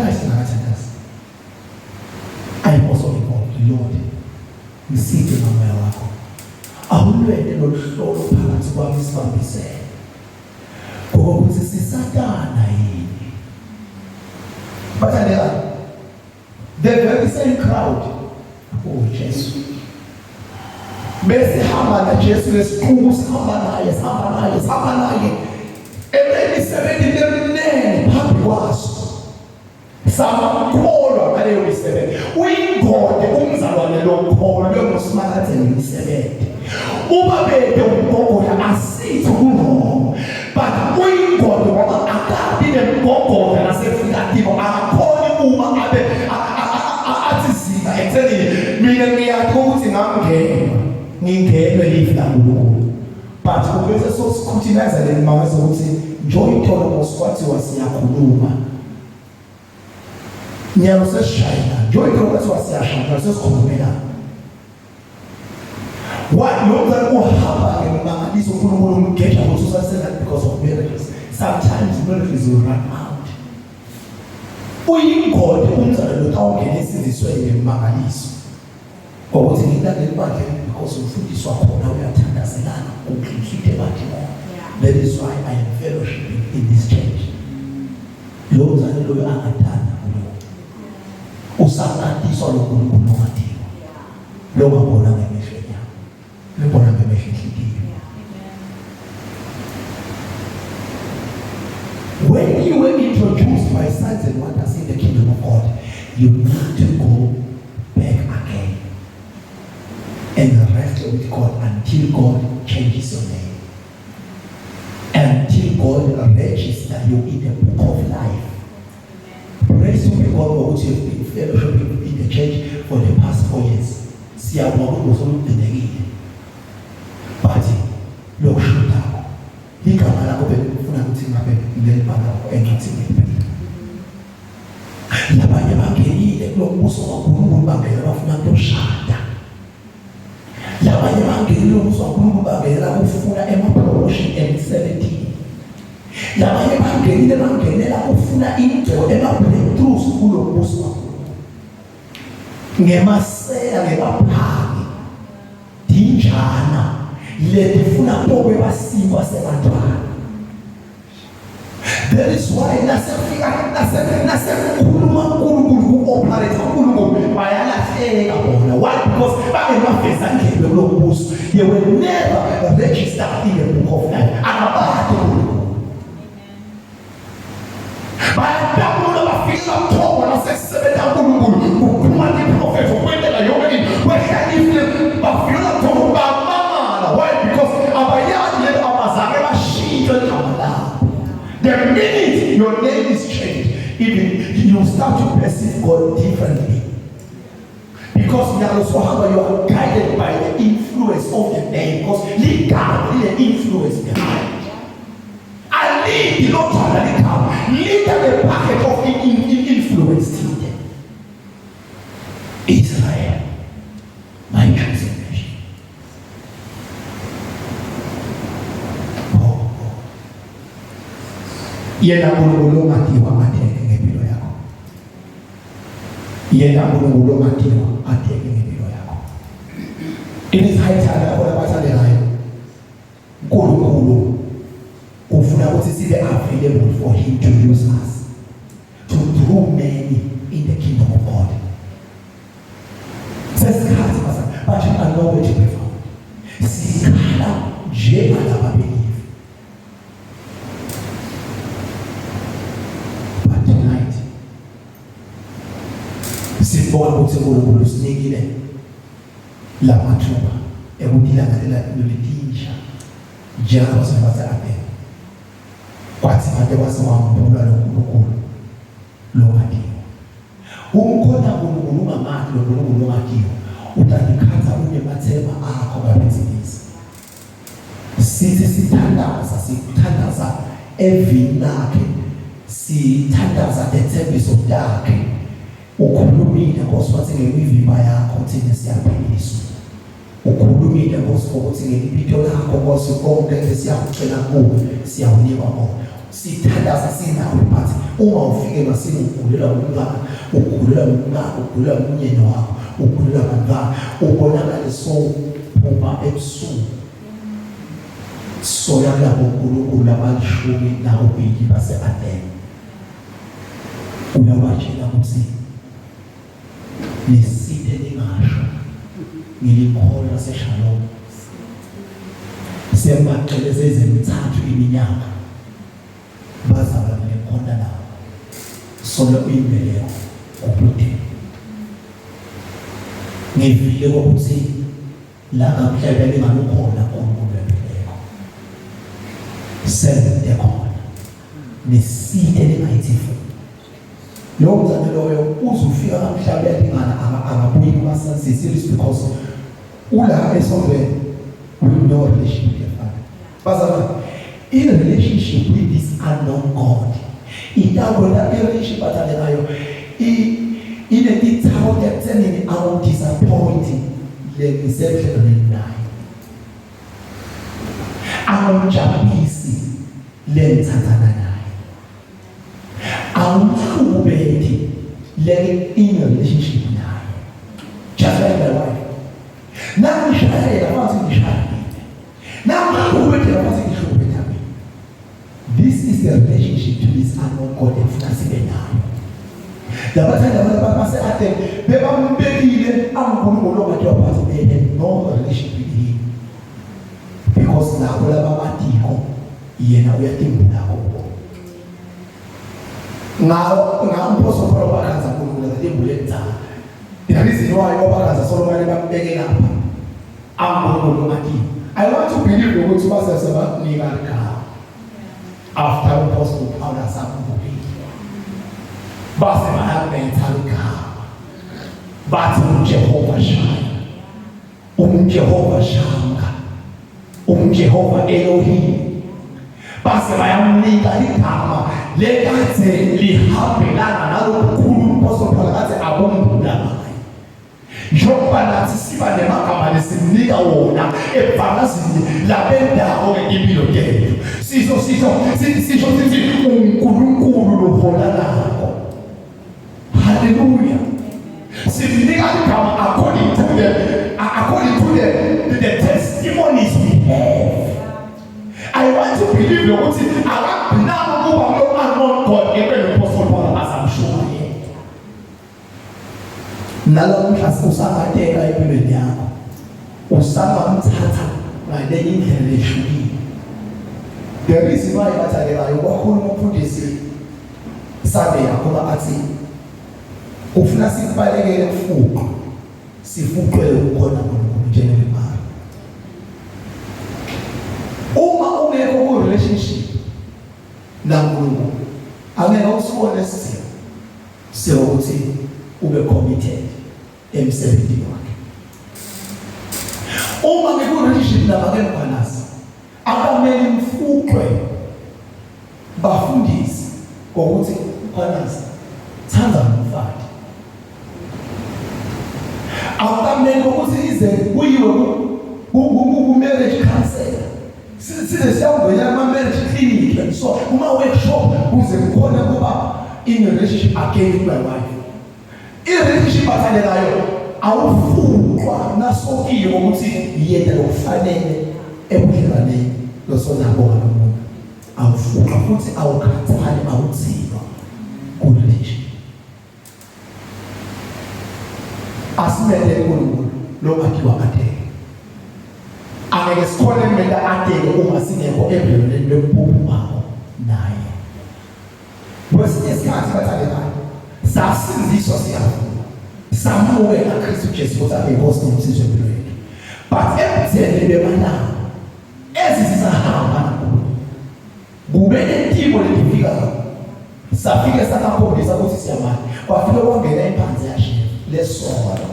S1: Realize ngakathandazi. I am also involved, Lord. Ngiside ngomoya wakho. Awulwele lolu hlolo phakathi kwami sibambisene. Ngokuthi sisatana yini? Bathandekayo. The very same crowd. Oh Jesu. Besihamba na Jesu lesiqubu sihamba naye, sihamba naye, sihamba naye. Emisebenzi eminingi phambi kwaso. Samkholwa ngaleyo misebenzi. Uyingode umzalwane lokholwe nguSimakade ngemisebenzi. Uma bede umgogodla asithi kuwrong. But uyingode ngoba akabi nemgogodla nasefika kibo akakhoni uma abe athi zika ekuthenini mina ngiyathi ukuthi ngangena ngingenwe live laNkulunkulu. But ubese sosikhuthilaza le mamaza ukuthi njoyitolo moskwathiwa siyakhuluma. Nyalo sesishayela njoyitolo kwathiwa siyashaya sesikhulumela. Why lo mzali uhamba ngemangaliso uNkulunkulu umgeja ukuthi usasena because of miracles. Sometimes miracles will run out. Uyingodi umzali lo tawungena esindisweni ngemangaliso. Ngokuthi ngilaleli bandla because umfundisi wakhona uyathandazelana ukudlidlide ebandleni. That is why I am fellowshipping in this church. Lo mzali loyo angathanda kulo. Usangatiswa lo nkulunkulu ongathiwa. Lo ngabona ngemehlo enyama. Libona ngemehlo enhliziyo. When you were introduced by signs and wonders in the kingdom of God, you need to go back again and wrestle with God until God changes your name. Until God registers you in the book of life. Praise to be God ukuthi you've been fellowshipping in the church for the past 4 years. Siyabonga ukuthi usolugcinekile. But lokushodako igama lakho belifuna ukuthi ngabe lelibhala encwadini yempilo. Labanye bangenile kulombuso kaNkulunkulu bangena bafuna ukuyoshada. Labanye bangenile umbuso kaNkulunkulu bangena kufuna ema-promotion emsebenzini. Labanye bangenile bangenela kufuna ingcebo ema-breakthroughs kulo mbuso kaNkulunkulu. Ngemasela ngemaphangi dinjana letifuna kobe basikwa sebantwana. That is why nasefika nasekukhuluma uNkulunkulu ku-operate uNkulunkulu bayalahleka bona. Why? Because bangemafezandlebe kulo mbuso. They were never registered in the book of life. Akabati uNkulunkulu. Bayadabula bafika mthombo nasekusebenza uNkulunkulu kuphuma iprofetho kwentela yonke into kwehla ifu bafika mthombo bamangala. Why? Because abayazi lento abazange bashintshwe igama labo. The minute your name is changed, even you start to perceive God differently. Because nyalo sohamba you are guided by the influence of the name because ligama line influence behind. Alidi lodwana ligama lida the packet of influence thile. Israel, my chosen nation. Oh, oh. Yena uNkulunkulu ongathiwa atheke ngempilo yakho. Yena uNkulunkulu ongathiwa atheke ngempilo yakho. It is high time lapho labathandekayo uNkulunkulu ufuna ukuthi sibe available for him to use us to draw many in the kingdom of God. Sesikhathi bazalwane, but you are nowhere to be found. Sikhala njengalaba believe. But tonight sibona ukuthi uNkulunkulu usinikile lamathuba ekuthi ilanga lelitintsha njengoba sibathe amen. Kwathi manje kwase wambulwa lo Nkulunkulu lowadiwa. Umkhona uNkulunkulu ungamati lo Nkulunkulu ongadiwa utandikhatha unemathemba akho babethilisa. Sithi sithandaza sithandaza evini lakhe sithandaza ethembiso lakhe ukhulumile Nkosi wathi ngemivimba yakho thina siyaphiliswa ukhulumile Nkosi ngokuthi ngelibito lakho Nkosi konke esiyakucela kuwe siyawunikwa kona. Sithandaza sinawe, but uma ufikelwa singugulelwa umntwana, ugulelwa umntwana, ugulelwa umnyeni wakho, ugulelwa abantwana, ubonakale sowuphuma ebusuku soya kulabo nkulunkulu abalishumi nakubili base-Athene, uyabatshela ukuthi nisithe ningasho ngilikholwa laseShalom. Sembaxele seyizemithathu iminyaka bazalwane lekhona nabo solo uyimbeleko kuPutin. Ngivile ukuthi la ngamhlebe lingalukhona uNkulunkulu wembeleko sende khona nisite ningayithi futhi lowo mzane loyo uzufika kamhlaba uyalingana akabuyi kuma-senses. It is because ula esontweni with no relationship with the Father. Bazalwane, i-relationship with this unknown God itakwena i-relationship athandekayo inetithako ekuthenini awudisappoint le ngisemhlelweni naye, awujabulisi le ngithathana naye, awumhlubeki le in a relationship naye. Just like my wife, nangishaya yena futhi ngishaya mina, nangihlubekela futhi ngihlubeka mina. This is the relationship to this unknown God efuna sibe nayo. Labathanda abantu base-Athene bebambekile anguNkulunkulu ongathi waphathi, they had no relationship with him because labo labamatiko yena uyatimbula kubo. Ngawo ngamphoso Paul bakhanza uNkulunkulu ngatimbule kudzala. The reason why obakhanza Solomon bambeke lapha anguNkulunkulu ongathi, I want to believe ukuthi base sebanika igama after uMpostoli Paulus akubukile, base bayametha igama bathi uJehova Shaya, uJehova Shanga, uJehova Elohim. Base bayamnika igama lekade lihambelana nalokukhulu uMpostoli Paul kade akumbula ngayo. Njengoba nathi siba nemagama lesimnika wona ebhakazini labendawo ngempilo yethu, sisho sithi uNkulunkulu loholalako. Haleluya! Simnika igama according to the testimonies we have. I want to believe ukuthi akagcinanga ukuba kulo unknown God ngempela uMpostoli Paul azamshumayela. Nalomuhla usangateka empilweni yakho, usangamthatha ngalenye indlela ehlukile. The reason why bathandekayo, kwakhuluma umfundisi Sunday yakho athi ufuna sikubalekele kufuqa sifuqele ukukhona uNkulunkulu njengemali. Uma ungekho ku relationship naNkulunkulu, angeke usibone isidingo sekuthi ube committed emsebenzini wakhe. Uma ngiku-relationship nabake mkhwanazi, akamele mfuqwe bafundisi ngokuthi mkhwanazi thanda umfati. Akukamele ukuthi ize kuyiwe ku-marriage counselor, size siyawungena kuma-marriage clinic and so kuma-workshop kuze kukhona kuba in a relationship again with my wife. I-relationship athandekayo awufuqwa nasokiwe ukuthi yena lokufanele ebudlelwaneni losonabo ngalomuntu. Awufuqwa futhi awukhathali, awudzinwa ku-relationship. Asimele uNkulunkulu longathiwa ateke. Angeke sikhone kumele ateke uma singekho ebudlelwaneni lobuphuphumayo naye. Kwesinye isikhathi bathandekayo, sasinziswa siyavuma, samukela Kristu Jesu ukuthi abe inkosi nomsizi wempilo yethu, but ekutheni bemalanga ezisahamba naNkulunkulu kube nentiko letifikayo, safike sakakhombisa ukuthi siyamani, kwafike kwangena imphanzi yashiya lesono.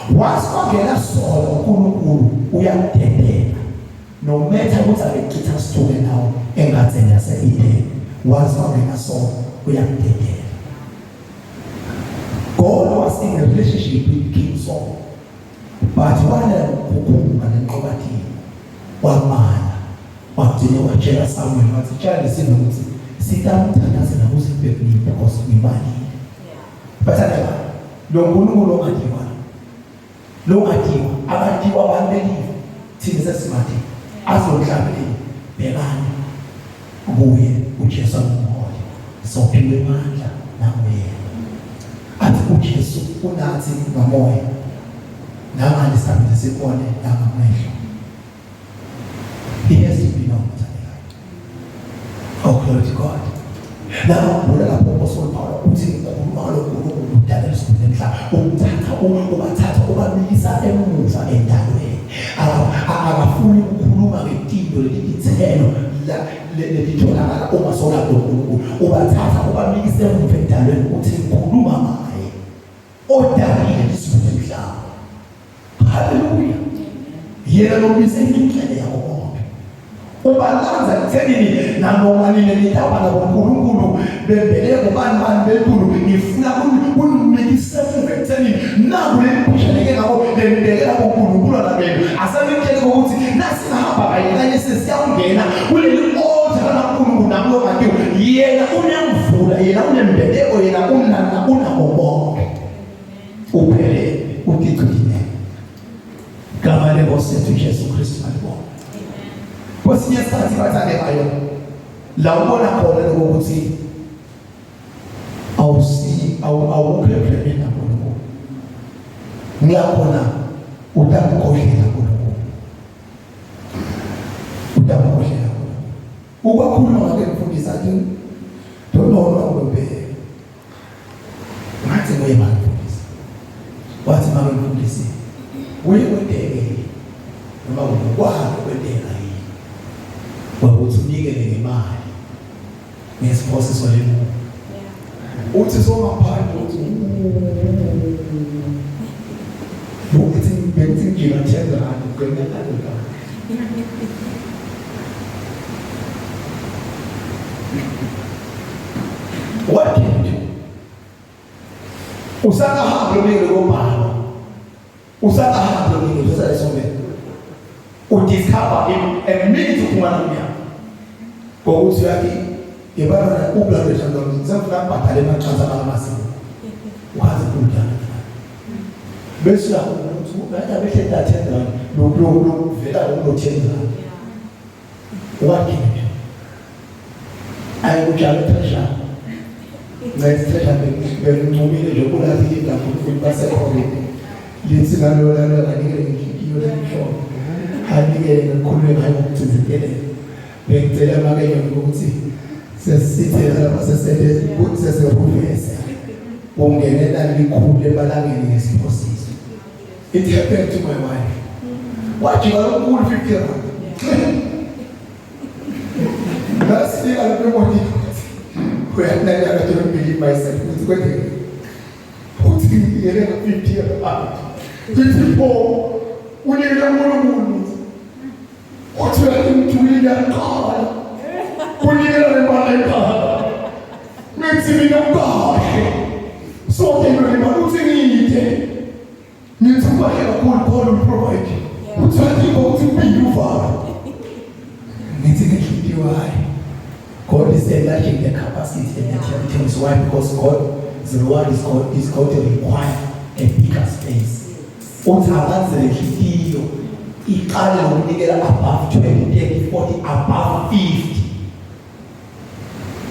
S1: Once kwangena sono, uNkulunkulu uyakudedela nometha ukuthi akechitha sithuke nawo engadzeni yase-Edeni. Once kwangena sono, uyakudedela. God was in a relationship with King Saul, but wala ukukhuluma nenqobathini, wamala, wagcine watshela Samuel wathi tshela lesizwe ukuthi Sitamthandazela kuze kube kunini because ngibalile. Bathandeka lo nkulunkulu ongadliwa lo ongadliwa abadliwa abantu belive thina sesimathi azomhlabeleli bhekani kuye uJesu angumholi sophiwe amandla nanguyena athi uJesu unathi ngamoya nangani sihambe sibone nangamehlo. He has to be known, bathandekayo. Oh, glory to God. Nakhumbula lapho uMpostoli Pawulo uthi ngikhuluma ngalo Nkulunkulu udala izulu nemhlaba, umthatha ubathatha ubamikisa emuva endalweni. Akafuni ukukhuluma ngetinto leti tithelo letitholakala uma sowulapho uNkulunkulu. Ubathatha ubamikisa emuva endalweni uthi ngikhuluma ngaye odalile izulu nemhlaba. Haleluya. Yena lomise indlela yako konke. Ubalanza ekuthenini nanoma nina nitaba naboNkulunkulu bembeleko bani bani bentulu ngifuna kunimikise emuva ekuthenini naku leli phusha leke ngako lembekela boNkulunkulu nabenu asanitshele ukuthi nasingahamba kanye kanye sesiyawungena kuleli altar likaNkulunkulu nakulo ngakiwo yena unemvula yena unembeleko yena unana unako konke. Uphelele utigcine. Gama lenkosi yethu Jesu Kristu malibonga. Kwesinye isikhathi bathandekayo la ubona khona lokho ukuthi awusi awukho ebudlelwaneni naNkulunkulu. Ngiyakhona utamkhohlela uNkulunkulu. Utamkhohlela uNkulunkulu. Ukwakhuluma ngake mfundisi athi don't know ngobheka. Ngathi kuye mama mfundisi. Wathi mama mfundisi, uye kwenteke noma ngokwakhe kwenteka yini? Kwakuthi unikele ngemali ngesiphosiso lemuva. Uthi songaphandle uthi ukuthi bengithi ngijika 10 rand ugcina 100 rand. What can you do? Usakahambe umnikelo kobhalwa. Usakahambe umnikelo usalesombeni. Udiscover a minute uphuma nomnyango. Ngokuthi uyathi yebana ubulale njalo ngisafuna kubhadala emaqansa amasiko. Ukhathi kudala. Bese uyakubona ukuthi ngathi abehle la 10 rand lokhu lokhu vela kulo 10 rand. What can you do? Ayikujalo treasure. Ngathi treasure bengincumile nje kulathi lapho futhi basekhona. Lithi nalo lalo anikele ngenhliziyo lemhlophe. Anikele ngikhulume ngayo ngokugcizelela. Bengicela make ukuthi sesithe lapha sesele seseruvese. Ungenela likhulu ebalangeni ngesiphosiso. It happened to my wife. Wajika lokukhulu 50 rand. Ngasifika lapho emotini. Uyanaka I don't believe myself ukuthi kwenzeke. Uthi ngiyele nga 50 rand. 54 unikele uNkulunkulu. Uthi uyangithulile yaqala. Kunikela le mali ekhaya. Ngithi mina kahle. Sonke le mali uthi ngiyide. Ngithi ubahle kakhulu God will provide. Uthatha ukuthi uphinde uvale. Ngithi ngenhliziyo hayi. God is enlarging the capacity and the territories. Why? Because God, the word is God is going to require a bigger space. Uthi akaze lenhliziyo iqale ngokunikela above 20, 30, 40, above 50.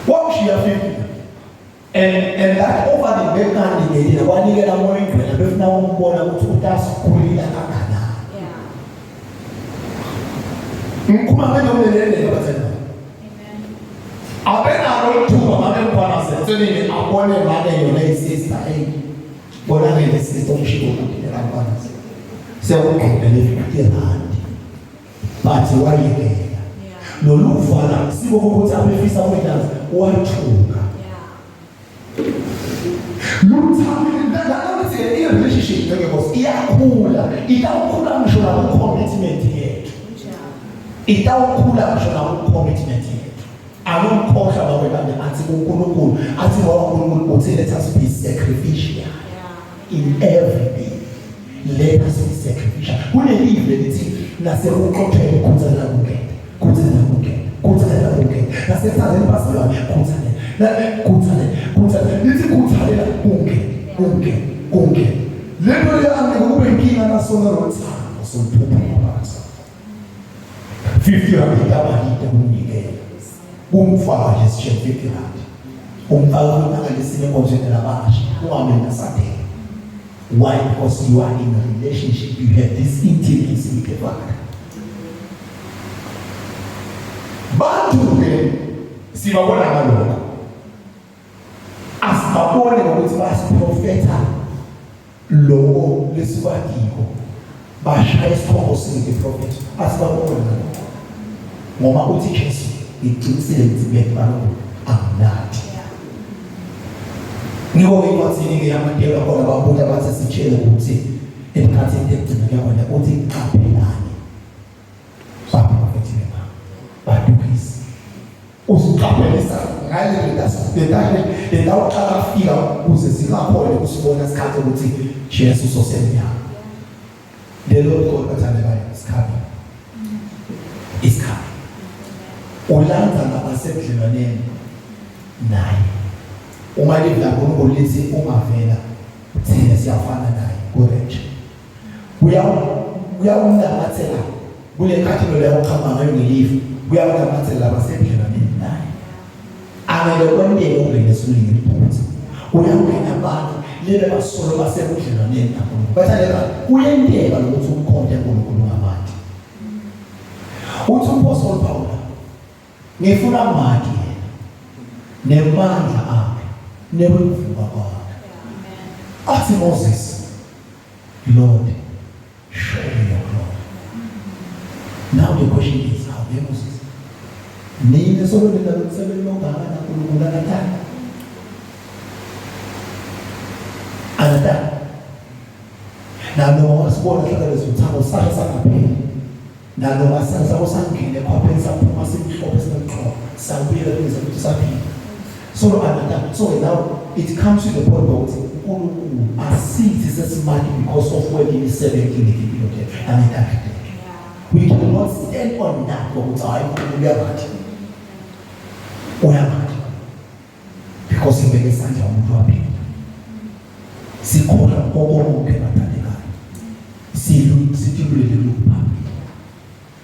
S1: Wamshiya 50. And that offering bekunganikelile kwanikela moya ingcwele befuna ukumbona ukuthi utasikhulila kangakanani. Ngikhuluma ngento omlelele abazalwane. Abenalo ithuba make mkhwana sethenini abone make yona isister hey bona ke lesister umshiko ukuthi labana. Siyakugqibela i-50 rand. But wayekela. Lolu vala siko ukuthi abefisa ukwenza wathuka. Luthando lalokuthi i-relationship njengenkosi iyakhula, itawukhula ngisho naku-commitment yethu. Itawukhula ngisho naku-commitment yethu. Akumkhohlwa bakwebane athi kuNkulunkulu, athi ngoba uNkulunkulu uthi let us be sacrificial in everything. Let us be sacrificial. Kunelive lithi nasekuxoxeni khuthalela kungena, khuthalela kungena, khuthalela kungena. Nasethandeni bazalwane, khuthalela, khuthalela, khuthalela. Lithi khuthalela kungene, kungene, kungene. Lento le angeke kube inkinga nasona lothando soluphuphuma phakathi. 50 rand itabalide kumnikela. Kumfaka nje sishe 50 rand. Umfaka kunakalisile enkonzweni labasha, ungabe nasadela. Why? Because you are in a relationship, you have this intimacy with the Father. Bantu ke sibabona ngalokho. Asibaboni ngokuthi basiprofetha lokho lesikwatiko. Bashaya isikhombo singi prophet. Asibaboni ngalokho. Ngoba uthi Jesu ngiqinisile ngithi bekubalokho anginathi. Ngiko-ke incwadzini-ke yaMateyu khona babuta bathi sitshele ukuthi esikhathini ekugcina kuyabona uthi qaphelani baprofethi bema badukisi usiqaphelisa ngale lendawo qala afika ukuze singakhona ukusibona isikhathi ukuthi Jesu usosemnyama. Lelo qolo bathandekayo isikhathi isikhathi ulanza ngabasebudlelwaneni naye. Uma livi laNkulunkulu lithi ungavela thina siyafana naye kurenje kuyawunamathela kule khathi leyo uqhamuka ngayo ngelifu kuyawunamathela abasebudlelwaneni naye. Angeke kwenteke ungene esulwini ngeliphutha. Uyangena abantu lebe basolo basebudlelwaneni naNkulunkulu. Bathandeka kuyenteka lokuthi umkhonte uNkulunkulu ngamandla. Uthi uMphostoli Pawula ngifuna mati yena nemandla akhe nekuvuka kwakhe. Athi Moses, Lord, show me your glory. Now the question is, how dare Moses? Nina solo nina lomsebenzi ongaka naNkulunkulu akathanda. Akathanda. Naloko sibona hlala lezuthango sasha sangapheli. Naloko sasha sangena ekhwapheni saphuma simhlophe sinomxholo sabuyela kuze ukuthi saphila. So another so now it comes to the point ukuthi uNkulunkulu asithi sesimati because of when imisebenzi ngempilo tethu angithi. We cannot stand on that ngokuthi hayi uNkulunkulu uyangathi. Uyangathi. Because ngibeke isandla umuntu waphila. Sikhohlwa konke bathandekayo. Silu sithulele lokupha.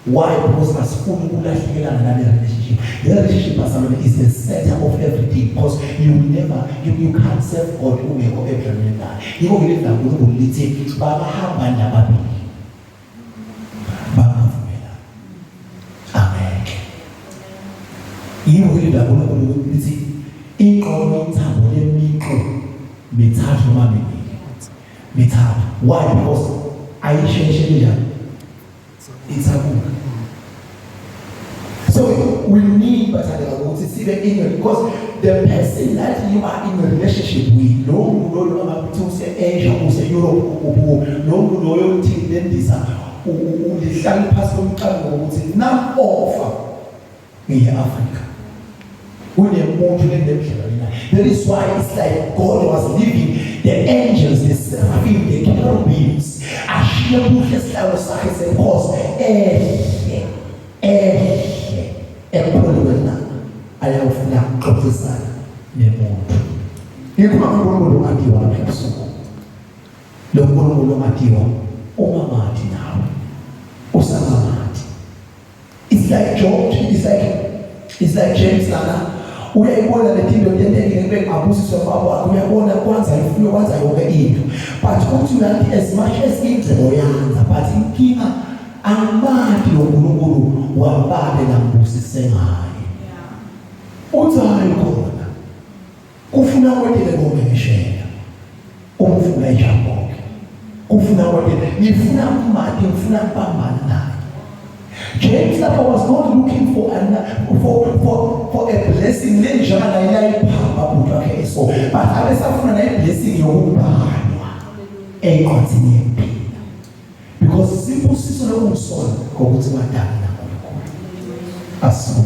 S1: Why? Because asifuni ukulahlekelana nale relationship. Le relationship bazalwane is the center of everything because you will never you, you can't serve God ungekho ebudlelwaneni naye. Yikho ke leli laNkulunkulu lithi babahamba nababili. Bangavumelani. Angeke. Yikho ke leli laNkulunkulu lithi inqono ithambo lemiqu mithathu noma mibili. Mithathu. Why? Because ayisheshe kanjani? Ithabuka. So we need bathandeka ukuthi sibe in because the person that you are in a relationship with lo muntu loyo angakuthi use-Asia use-Europe ukubuwo lo muntu loyo uthi lendisa ulihlala phasi komcabango ukuthi nam offer ngiye Africa kunemuntu lendlela lena. That is why it's like God was leaving the angels, the seraphim, the cherubims, ashiye kuhle isihlalo sakhe senkosi ehle ehle ekupholi kwelanga ayawufuna ukuxoxisana nemuntu. Ngikhuluma ngoNkulunkulu ongathiwa lapha ebusuku. Lo Nkulunkulu ongathiwa ungamati nawe usangamati. It's like George, it's like James lana. Uyayibona le tinto tenteke ngeke ngabusiswe baba wakho uyabona kwanza ifuyo kwanza yonke into. But uthi uyathi as much as ingcebo yanza but inkinga angimati lo nkulunkulu wababe lambusise ngaye. Uthi hayi khona. Kufuna kwetele konke ngisheya. Umfula iJabhoke. Kufuna kwetele ngifuna umati ngifuna kubambana naye. James lapha was not looking for an, for for for a blessing lenjana eyayiphamba bhuti wakhe eso but abesafuna naye blessing yokubhalwa encwadini yempilo because sibusiso lokungisona ngokuthi wadala naNkulunkulu. Asibuke.